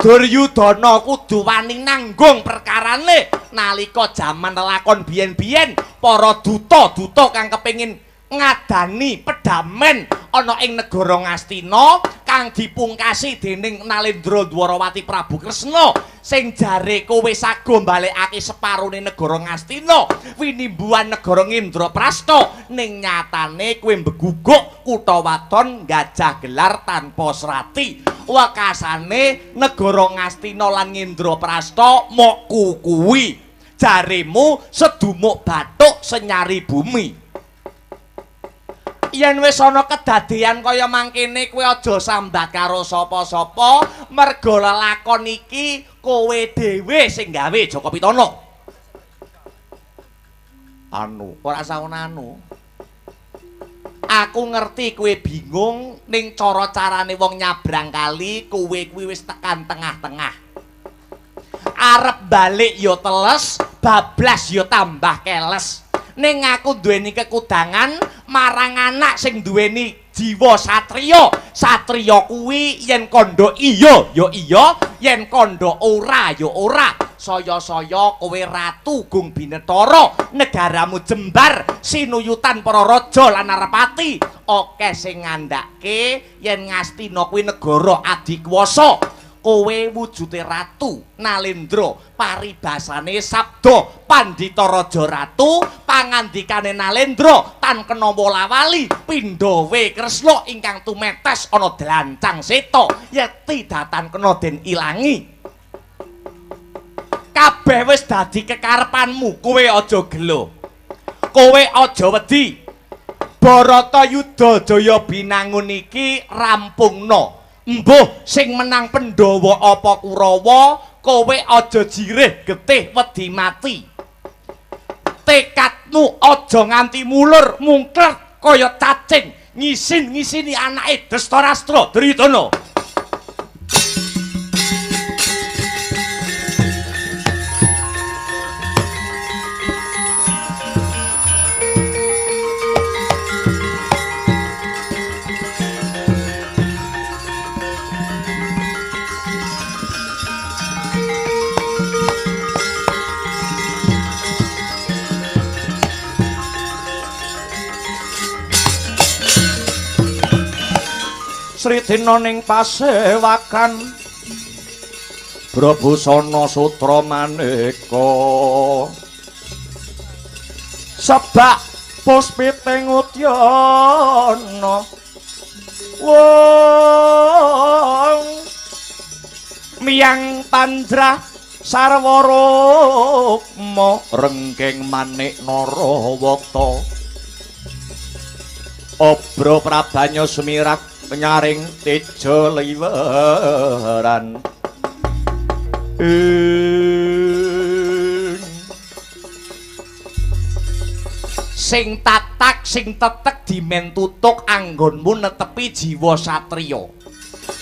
Duryudana kudu wani nanggung perkarane nalika jaman lelakon biyen-biyen para duta-duta kang kepengin ngadani pedamen ana ing negara Ngastina kang dipungkasi dening Nalendra Dwarawati Prabu Kresna sing jare kowe sago mbalekake separone negara Ngastina winimbuhan negara Ngendraprasta, ning nyatane kowe mbeguguk kutha waton gajah gelar tanpa srati. Wekasane negara Ngastina lan Ngendraprasta mok kukuwi jaremu sedumuk bathuk senyari bumi. Yen wis ana kedadean kaya mangkene kowe aja sambat karo sapa-sapa, merga lelakon iki kowe dhewe sing gawe Jaka Pitana. Anu, ora sauna anu. Aku ngerti kowe bingung ning cara-carane wong nyabrang kali, kowe kuwi wis tekan tengah-tengah. Arep balik ya teles, bablas ya tambah keles. Ning aku duweni kekudangan marang anak sing duweni jiwa satriya. Satriya kuwi yen kandha iya ya iya, yen kandha ora ya ora. Saya-saya kowe ratu gung binetara, negaramu jembar sinuyutan para raja lan narapati. Akeh sing ngandhake yen Ngastina kuwi negara adikwasa. Kowe wujude ratu Nalendra, paribasane sabda pandhita raja ratu, pangandikane Nalendra tan kena wolawali, pindhawe Kresna ingkang tumetes ana dlancang seta, yekti datan kena den ilangi. Kabeh wis dadi kekarepanmu, kowe aja gelo, kowe aja wedi. Bharatayuda Jaya Binangun iki rampungna. Mbuh sing menang Pandhawa apa Kurawa, kowe aja jirih getih wedi mati. Tekadmu aja nganti mulur mungklet kaya cacing ngisin-ngisini anake Destarastra Duryudana. Sridina ning pasewakan Brabusana sutra maneka sebak puspiting udyana wong miyang pandrah sarwa rukma rengking manik narawata obra prabanya sumirat nyaring teja liweran. Sing tatak sing tetek dimen tutuk anggonmu netepi jiwa satriya.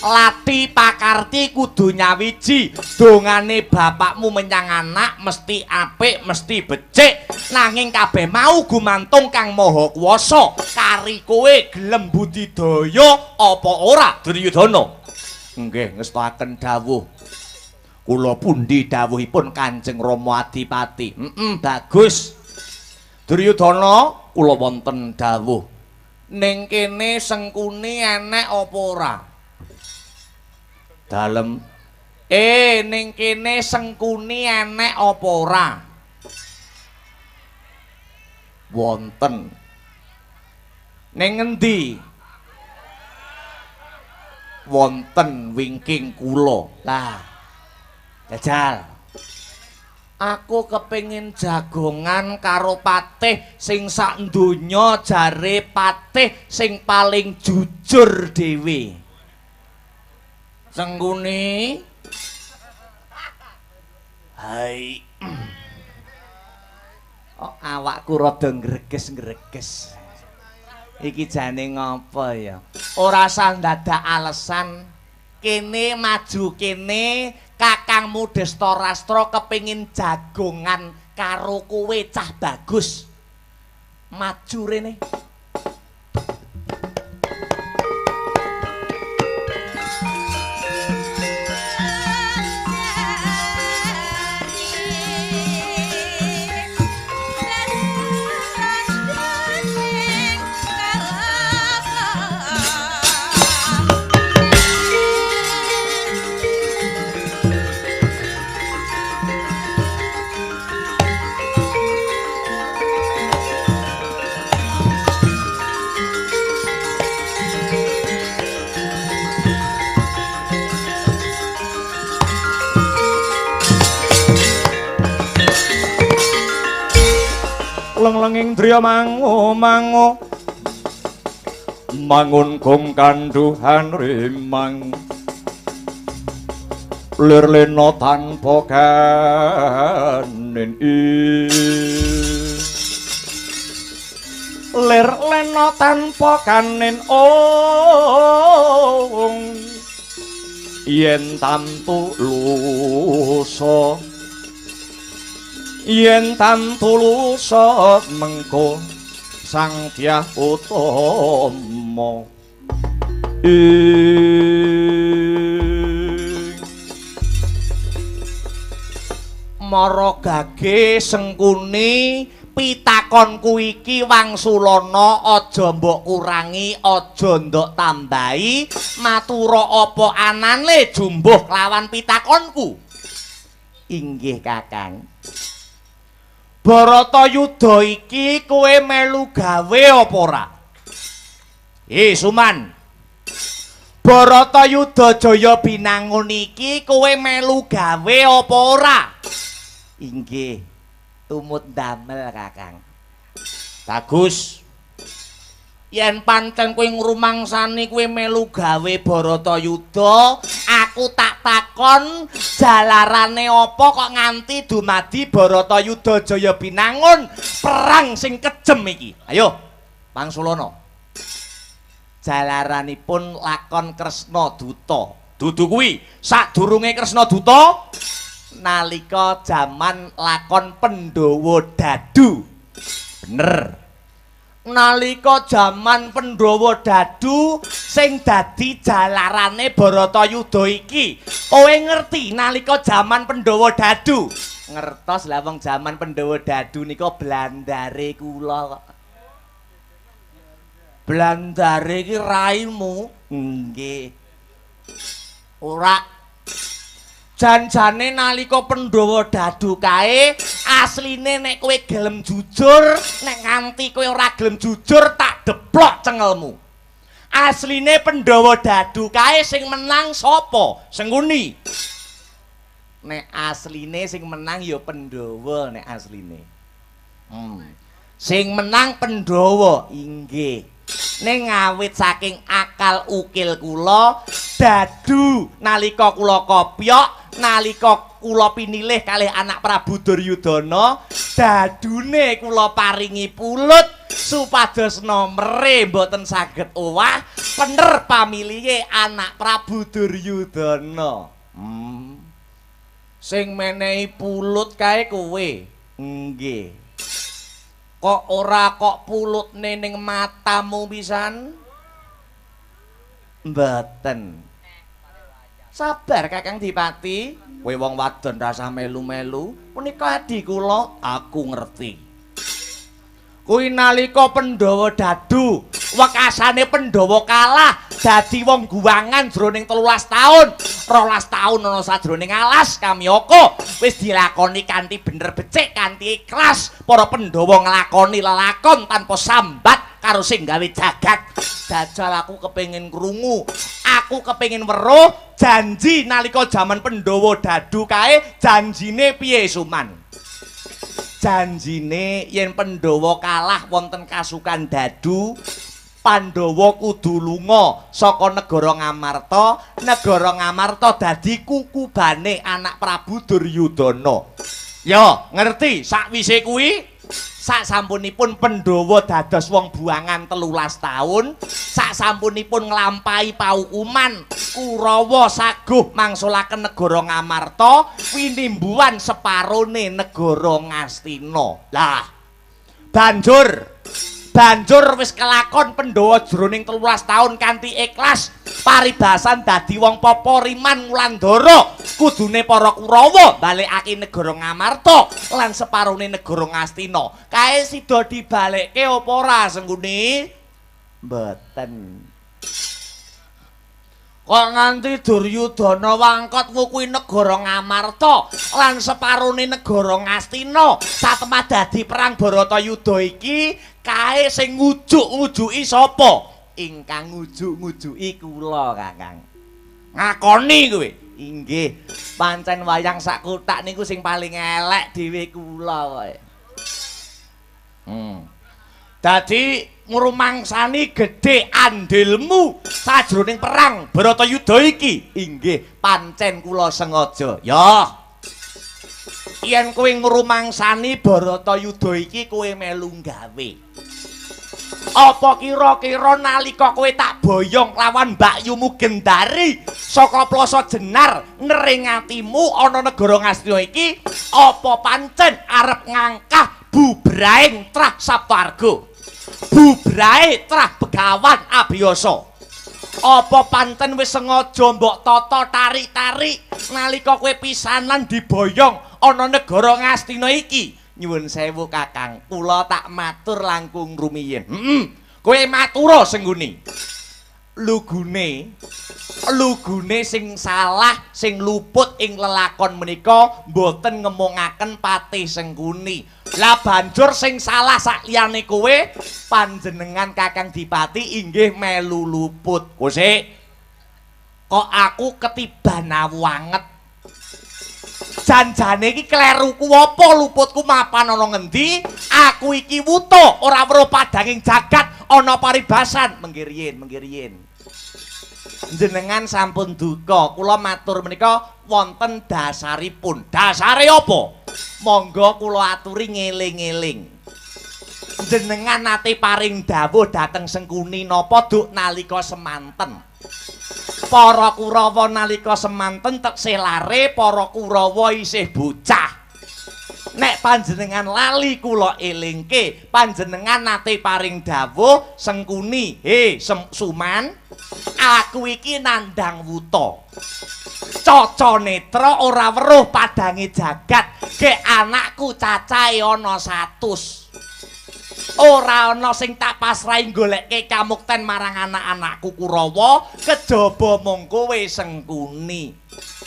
Lati pakarti kudu nyawiji, dongane bapakmu menyang anak mesti apik mesti becik, nanging kabeh mau gumantung Kang Maha Kuwasa. Kari kowe gelem budidaya apa ora Duryudana? Nggih, ngestakaken dawuh. Kula pundi dawuhipun Kanjeng Rama Adipati? Bagus. Duryudana, kula wonten dawuh. Ning kene Sengkuni enek apa ora? Dalem. Ning kene Sengkuni enek apa ora? Wonten. Ning ngendi? Wonten wingking kula. Lah, jajal. Aku kepengin jagongan karo patih sing sak donya jare patih sing paling jujur dhewe. Sengkuni. Hai. Oh, awakku rada ngreges-ngreges. Iki jane ngopo ya? Ora usah ndadak alesan. Kene maju kene, kakangmu Destarastra kepengin jagongan karo kowe cah bagus. Maju rene. Leng-lenging driya mangu mangu mangun gong kanduhan rimang lir lena tanpa kanin lir lena tanpa kanin ong yen tantu lusa yen tantu lusa mengko Sang Dyah Utama. Mara gage Sengkuni pitakonku iki wangsulana aja mbok kurangi aja ndok tambahi matura apa anane jumbuh lawan pitakonku. Inggih Kakang. Bharatayuda iki kowe melu gawe apa ora? Suman. Bharatayuda Jaya Binangun iki kowe melu gawe apa ora? Inggih, tumut ndamel Kakang. Bagus. Yen pancen kowe ngrumangsani kowe melu gawe Bharatayuda, aku tak takon jalarane apa kok nganti dumadi Bharatayuda Jaya Binangun perang sing kejem iki. Ayo, Pangsulana. Jalaranipun lakon Kresna Duta. Dudu kuwi sadurunge Kresna Duta nalika jaman lakon Pandhawa Dadu. Bener. Nalika jaman Pandhawa Dadu sing dadi jalarane Bharatayuda iki. Kowe ngerti nalika jaman Pandhawa Dadu? Ngertos lah wong jaman Pandhawa Dadu nika blandare kula kok. Blandare iki raimu? Nggih. Ora. Janjane nalika Pandhawa Dadu kae asline nek kowe gelem jujur, nek nganti kowe ora gelem jujur tak deplok cengelmu. Asline Pandhawa Dadu kae sing menang sapa? Sengkuni. Nek asline sing menang ya Pandhawa nek asline. Sing menang Pandhawa inggih. Ning ngawit saking akal ukil kula dadu nalika kula kopyok, nalika kula pinilih kalih anak Prabu Duryudana, dadune kula paringi pulut supados nomere mboten saged owah, pener pamilihe anak Prabu Duryudana. Sing menehi pulut kae kowe. Nggih. Kok ora kok pulutne ning matamu pisan? Mboten. Sabar Kakang Dipati, kowe wong wadon rasah melu-melu. Punika adi kula, aku ngerti. Kuwi nalika Pandhawa Dadu, wekasane Pandhawa kalah dadi wong guwangan jroning 13 taun. 12 taun ana sajroning alas Kamyaka wis dilakoni kanthi bener becik, kanthi ikhlas. Para Pandhawa nglakoni lelakon tanpa sambat karo sing gawe jagat. Jajal aku kepengin krungu, aku kepengin weruh janji nalika jaman Pandhawa Dadu kae janjine piye Suman? Janjine yen Pandhawa kalah wonten kasukan Dadu, Pandhawa kudu lunga saka negara Ngamarta, negara Ngamarta dadi kukubane anak Prabu Duryudana. Ya, ngerti sakwise kuwi sasampunipun Pandhawa dados wong buangan 13 taun, sasampunipun nglampahi paukuman Kurawa saguh mangsulaken negara Ngamarta winimbuhan separone negara Ngastina. Lah, banjur wis kelakon Pandhawa jroning 13 taun kanthi ikhlas paribasan dadi wong papa riman Wulandara, kudune para Kurawa balekake negara Ngamarta lan separone negara Ngastina. Kae sida dibalekke apa ora Sengkuni? Mboten. Kok nganti Duryudana wangkot ngukuhi negara Ngamarta lan separone negara Ngastina satemah dadi perang Bharatayuda iki kae sing ngujuk-ngujuki sapa? Ingkang ngujuk-ngujuki kula, Kakang. Ngakoni kowe? Inggih, pancen wayang sak kothak niku sing paling elek dhewe kula kowe. Dadi ngrumangsani gedhe andilmu sajroning perang Bharatayuda iki. Inggih, pancen kula sengaja. Ya. Yen kowe ngrumangsani Bharatayuda iki kowe melu gawe. Apa kira-kira nalika kowe tak boyong lawan mbakyumu Gendari saka Plasa Jenar nering atimu ana negara Ngastina iki, apa pancen arep ngangkah bubraing trah Saptarga? Bubrae trah Begawan Abiyasa. Apa panten wis sengaja mbok tata tarik-tarik nalika kowe pisanan diboyong ana negara Ngastina iki? Nyuwun sewu Kakang, kula tak matur langkung rumiyin. Heeh. Kowe matura Sengkuni. Lugune lugune sing salah, sing luput ing lelakon menika mboten ngemongaken Patih Sengkuni. Lah banjur sing salah sakliyane kowe panjenengan Kakang Dipati inggih melu luput. Kosik kok aku ketiban awu anget. Janjane iki kleruku apa luputku mapan ana ngendi? Aku iki wuta ora weruh padanging jagat ana paribasan. Minggir yen, minggir yen. Jenengan sampun duka, kula matur menika wonten dasaripun. Dasare apa? Monggo kula aturi ngeling-eling. Jenengan nate paring dawuh dhateng Sengkuni napa duk nalika semanten. Para Kurawa nalika semanten teksih lare, para Kurawa isih bocah. Nek panjenengan lali kula elingke, panjenengan nate paring dawuh Sengkuni, "He Suman, aku iki nandhang wuta. Caca netra ora weruh padange jagat, gek anakku cacahe ana 100. Ora ana sing tak pasrahi goleke kamukten marang anak-anakku Kurawa, kejaba mung kowe Sengkuni.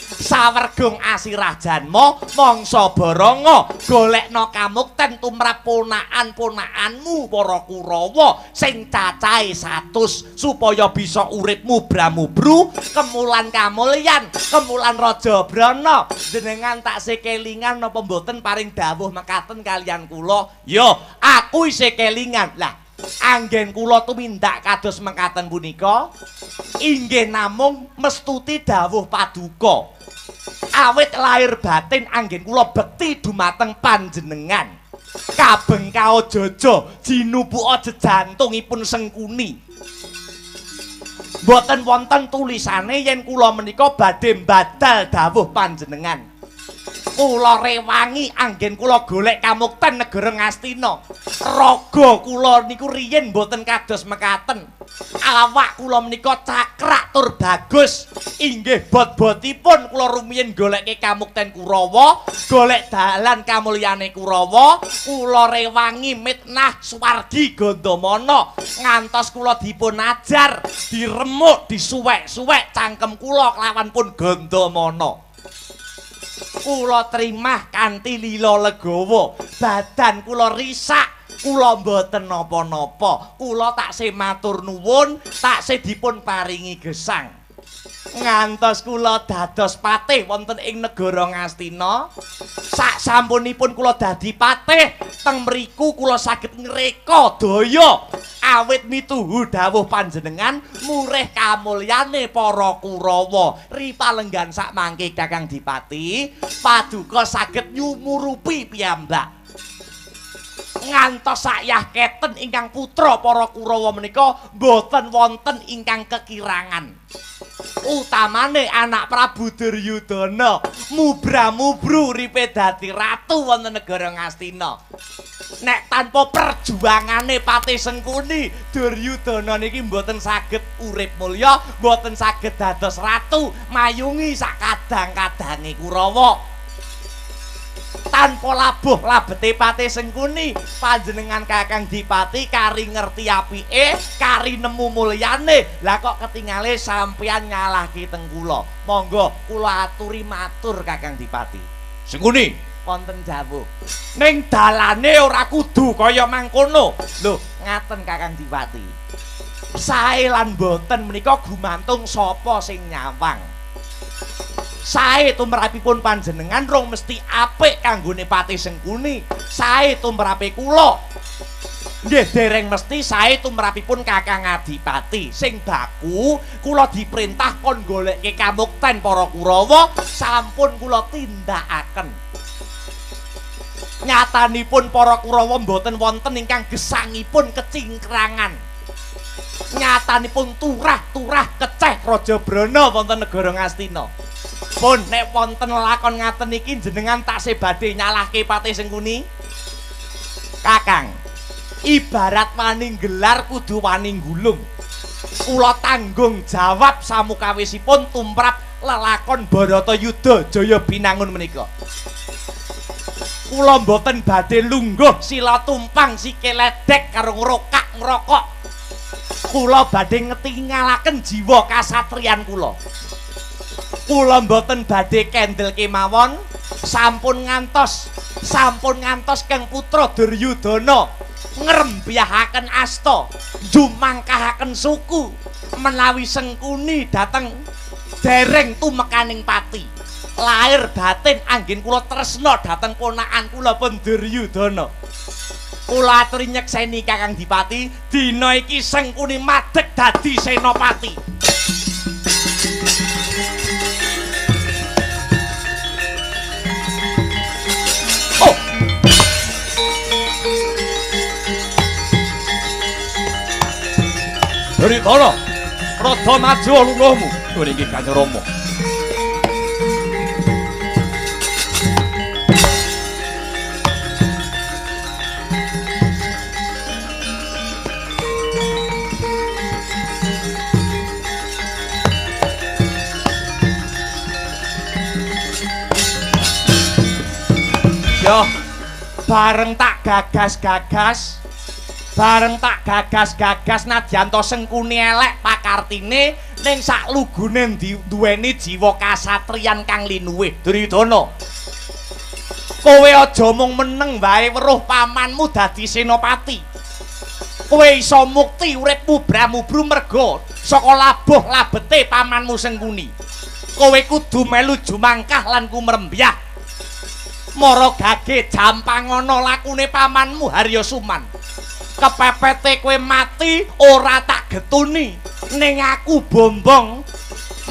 Sawergung asirah janma mangsa baranga golekna kamukten tumrap ponakan-ponakanmu para Kurawa sing cacahe 100 supaya bisa urip mubra-mubru kemulan kamulyan, kemulan Raja Brana. Jenengan taksih kelingan napa mboten paring dawuh mekaten kalian kula?" "Ya, aku isih kelingan." "Lah, anggen kula tumindak kados mekaten punika inggih namung mestuti dawuh paduka. Awit lahir batin anggen kula bekti dumateng panjenengan. Kabeng kaojojo jinupuka jejantungipun Sengkuni. Mboten wonten tulisane yen kula menika badhe mbadal dawuh panjenengan. Kula rewangi anggen kula golek kamukten negara Ngastina. Raga kula niku riyin mboten kados mekaten. Awak kula menika cakrak tur bagus. Inggih bot-botipun kula rumiyin goleke kamukten Kurawa, golek dalan kamulyane Kurawa, kula rewangi mitnah swargi Gandamana ngantos kula dipun ajar, diremuk, disuwek-suwek cangkem kula kelawan pun Gandamana. Kula trimah kanthi lila legawa, badan kula risak, kula mboten napa-napa. Kula taksih matur nuwun, taksih dipun paringi gesang. Ngantos kula dados patih wonten ing negara Ngastina. Sak sampunipun kula dadi patih, teng mriku kula saged ngreka daya awit mituhu dawuh panjenengan murih kamulyane para Kurawa. Ripalenggan sak mangke Kakang Dipati, paduka saged nyumurupi piyambak. Ngantos sakyah keten ingkang putra para Kurawa menika mboten wonten ingkang kekirangan. Utamane anak Prabu Duryudana mubra-mubru uripe dadi ratu wonten negara Ngastina. Nek tanpa perjuangane Patih Sengkuni, Duryudana niki mboten saged urip mulya, mboten saged dados ratu mayungi sak kadang-kadange Kurawa. Tanpa labuh labete Patih Sengkuni, panjenengan Kakang Dipati kari ngerti apike, kari nemu mulyane. Lah kok ketingale sampeyan nyalahke teng kula. Monggo kula aturi matur Kakang Dipati. Sengkuni, wonten dawuh. Ning dalane ora kudu kaya mangkono. Lho, ngaten Kakang Dipati. Sae lan boten menika gumantung sapa sing nyawang. Sae tumrapipun panjenengan rong mesti apik kanggone Patih Sengkuni. Sae tumrape kula nggih dereng mesti sae tumrapipun Kakang Adipati. Sing baku kula diperintah kon goleke kamukten para Kurawa, sampun kula tindakaken. Nyatanipun para Kurawa mboten wonten ingkang gesangipun kecingkrangan. Nyatanipun turah-turah keceh Raja Brana wonten negara Ngastina. Pun nek wonten lakon ngaten iki jenengan taksih badhe nyalahke Patih Sengkuni? Kakang, ibarat wani gelar kudu wani gulung. Kula tanggung jawab samukawisipun tumrap lelakon Bharatayuda Jaya Binangun menika. Kula mboten badhe lungguh sila tumpang sikil ledek karo ngrokak ngrokok. Kula badhe ngetingalaken jiwa kasatriyan kula. Kula mboten badhe kendel kemawon, sampun ngantos Kang Putra Duryudana ngrembyahaken asta, njumangkahaken suku menawi Sengkuni dhateng dereng tumekaning pati. Lahir batin anggen kula tresna dhateng ponakan kula pun Duryudana. Kula aturi nyekseni Kakang Dipati, dina iki Sengkuni madeg dadi senopati. Oh. Duryudana, rada maju lungguhmu. Nuwun inggih Kanjeng Rama. Yo, bareng tak gagas-gagas, nadyan to Sengkuni elek pakartine, ning sak lugune duweni jiwa kasatriyan kang linuwih. Duryudana, kowe aja mung meneng wae weruh pamanmu dadi senopati. Kowe iso mukti uripmu bramubru merga saka labuh labete pamanmu Sengkuni. Kowe kudu melu jumangkah lan kumrembyah. Mara gage jampangono lakune pamanmu Harya Suman. Kepepete kowe mati ora tak getuni, ning aku bombong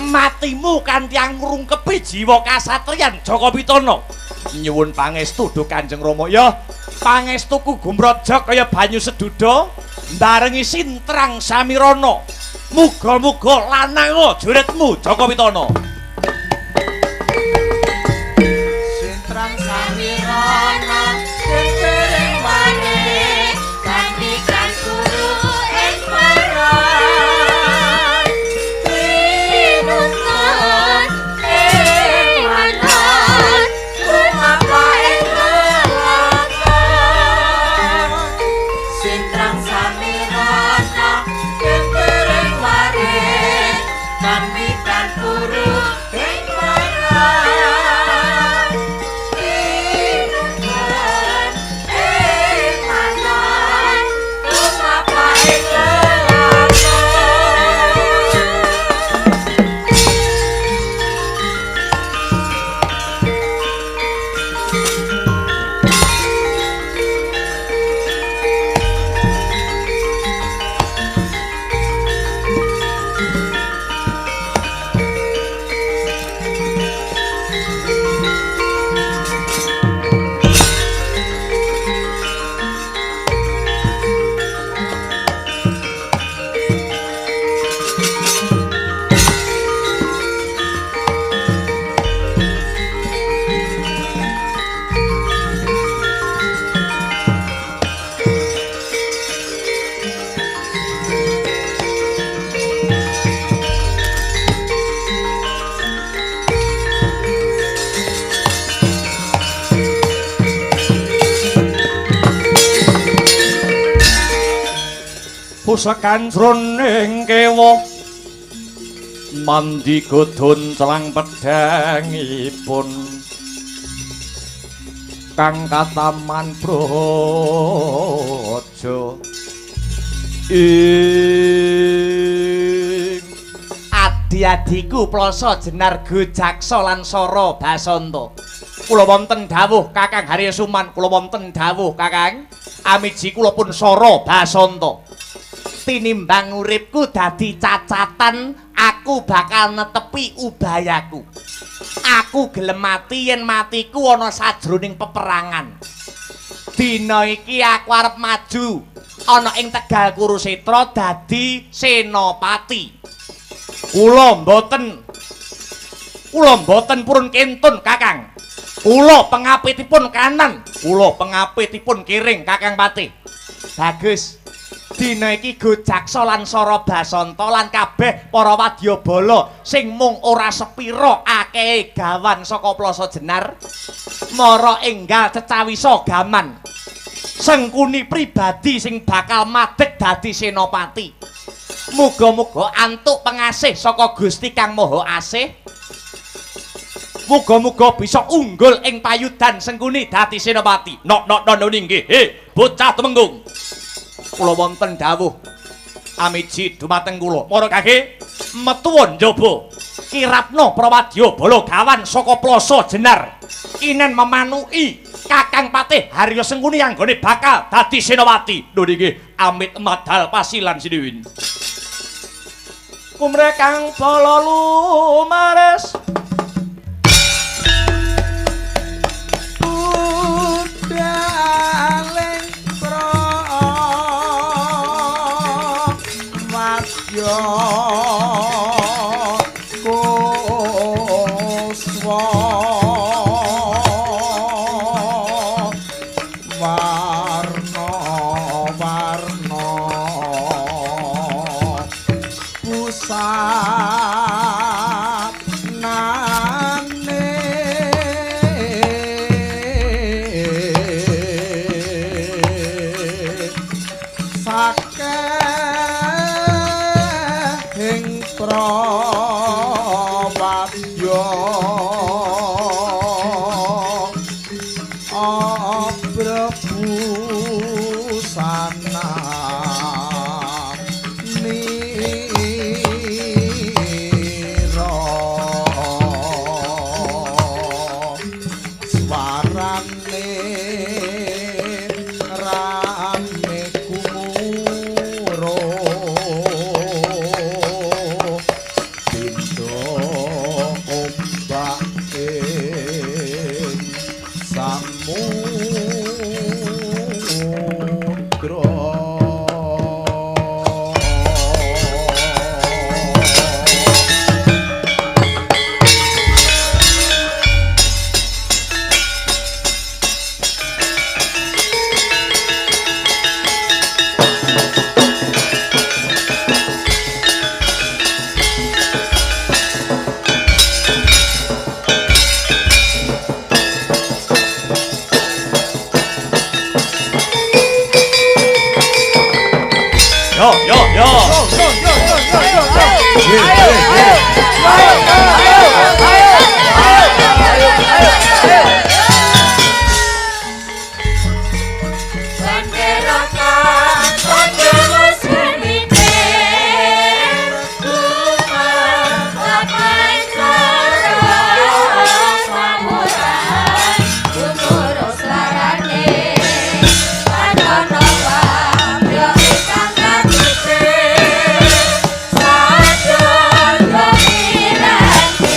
matimu kanthi ngrungkepi jiwa kasatriyan Jaka Pitana. Nyuwun pangestu duh Kanjeng Rama. Ya, pangestuku gumraja kaya banyu seduda mbarengi sintrang samirana. Muga-muga lanang juritmu Jaka Pitana. Sintrang samirana sing wani kanthi guru ing paran tinutut ing manon tumapa ing lelakon. Sintrang samirana sing wani kanthi guru ing paran Pusekan jroning kewa mandi godhon celang pedhangipun kang kataman braja ing adi-adiku Plasa Jenarga Jaksa lan Sara Basanta. Kula wonten dawuh Kakang Harya Suman, kula wonten dawuh Kakang. Amiji kula pun Sara Basanta. Tinimbang uripku dadi cacatan, aku bakal netepi ubayaku. Aku gelem mati yen matiku ana sajroning peperangan. Dina iki aku arep maju ana ing Tegal Kurusetra dadi senopati. Kula mboten purun kentun Kakang. Kula pengapitipun kanan, kula pengapitipun kiring Kakang Patih. Bagus. Dina iki Gojaksa lan Sara Basanta lan kabeh para wadyabala sing mung ora sepira akehe gawan saka Plaza Jenar mara enggal cecawisa gaman. Sengkuni pribadi sing bakal madeg dadi senopati. Muga-muga antuk pengasih saka Gusti Kang Maha Asih. Muga-muga bisa unggul ing payudan Sengkuni dadi senopati. Nok nok nok nggih. He, bocah Temenggung. Kula wonten dawuh amiji dumateng kula. Para kaki metuwa njaba kirapna prawadya bala gawan saka Plaza Jenar. Inen memanuki Kakang Patih Harya Sengkuni anggone bakal dadi senopati. Lho nggih, amit madal pasilan sinuwun. Kumre kang bala lumares budhaling prawadya kuswa warna warna pusanane sakehing prawadya abrebusana nira swarane rame kumuro pindha ombak ing samudra. Yo yo yo. Bendera kang Pandhawa sumipe gumapapan samuran gumuro swarane panono wabya ingkang kapite sadaya miranti.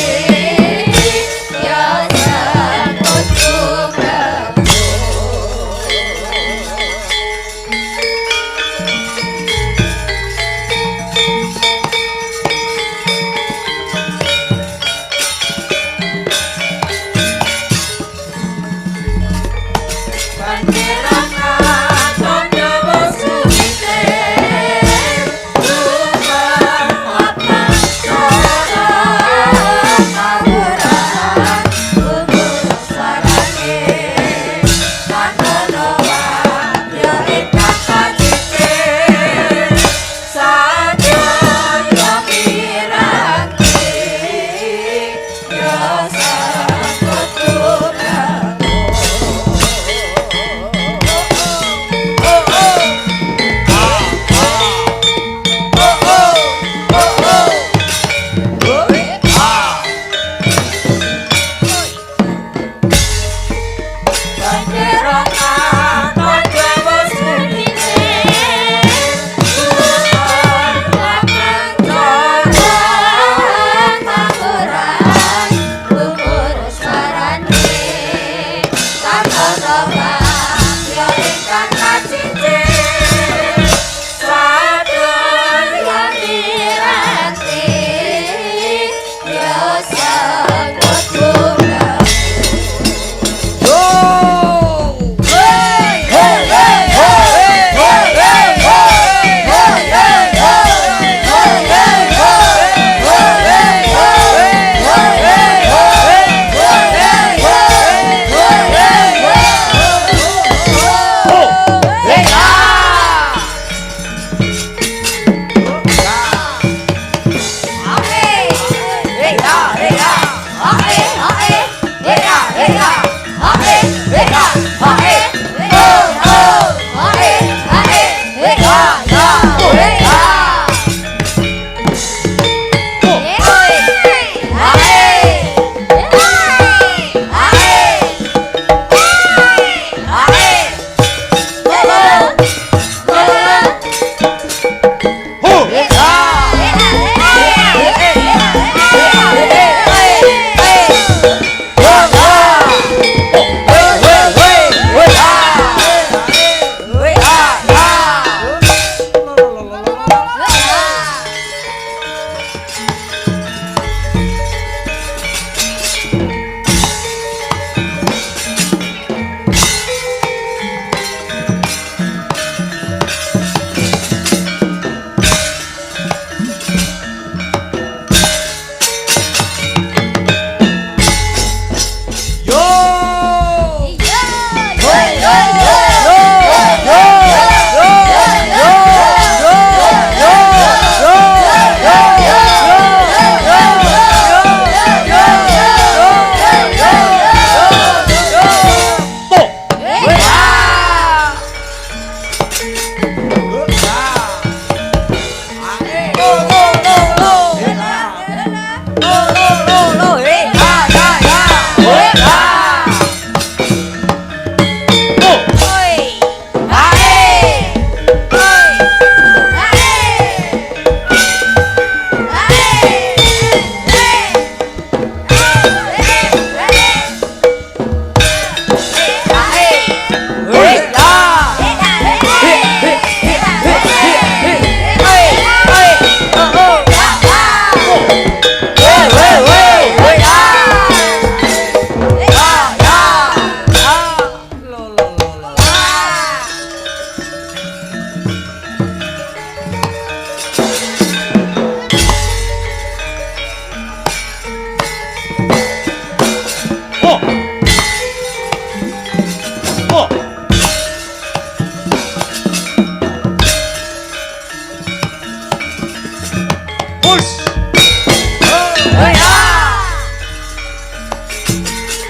Hus.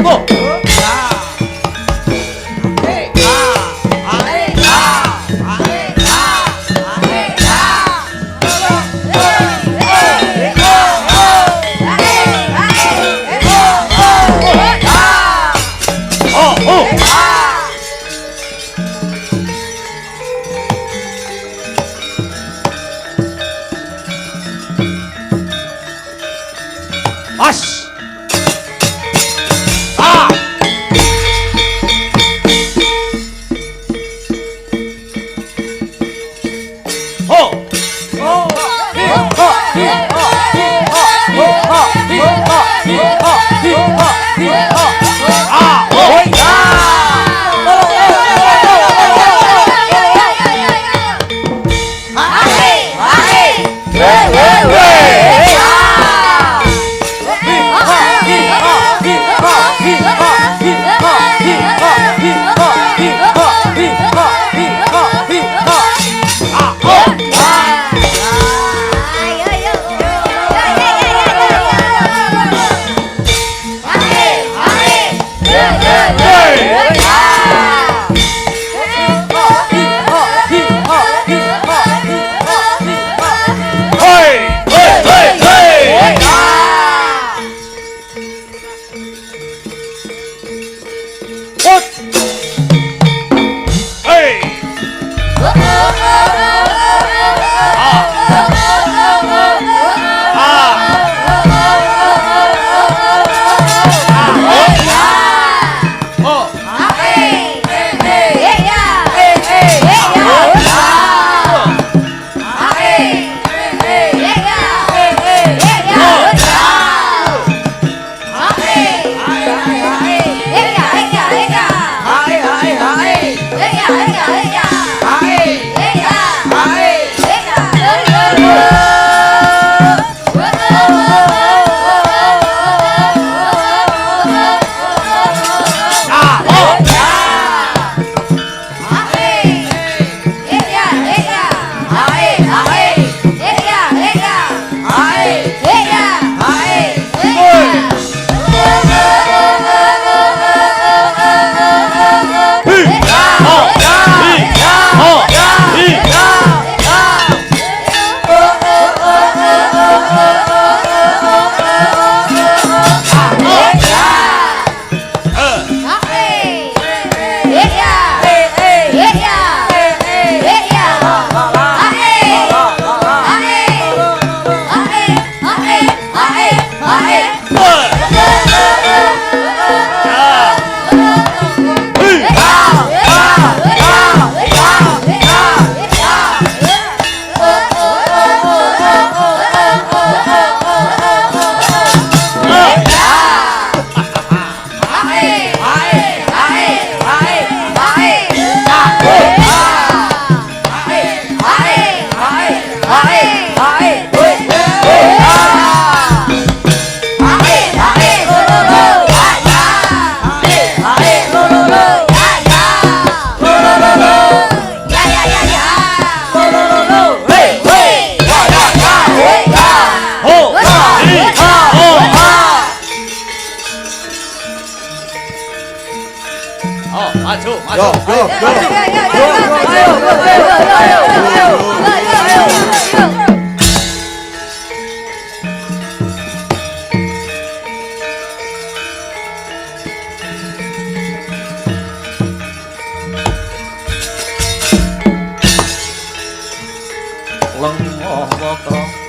Oh. Oh, oh. As. Ah. Oh. Oh. Ah. Oh. Lengoh wokro.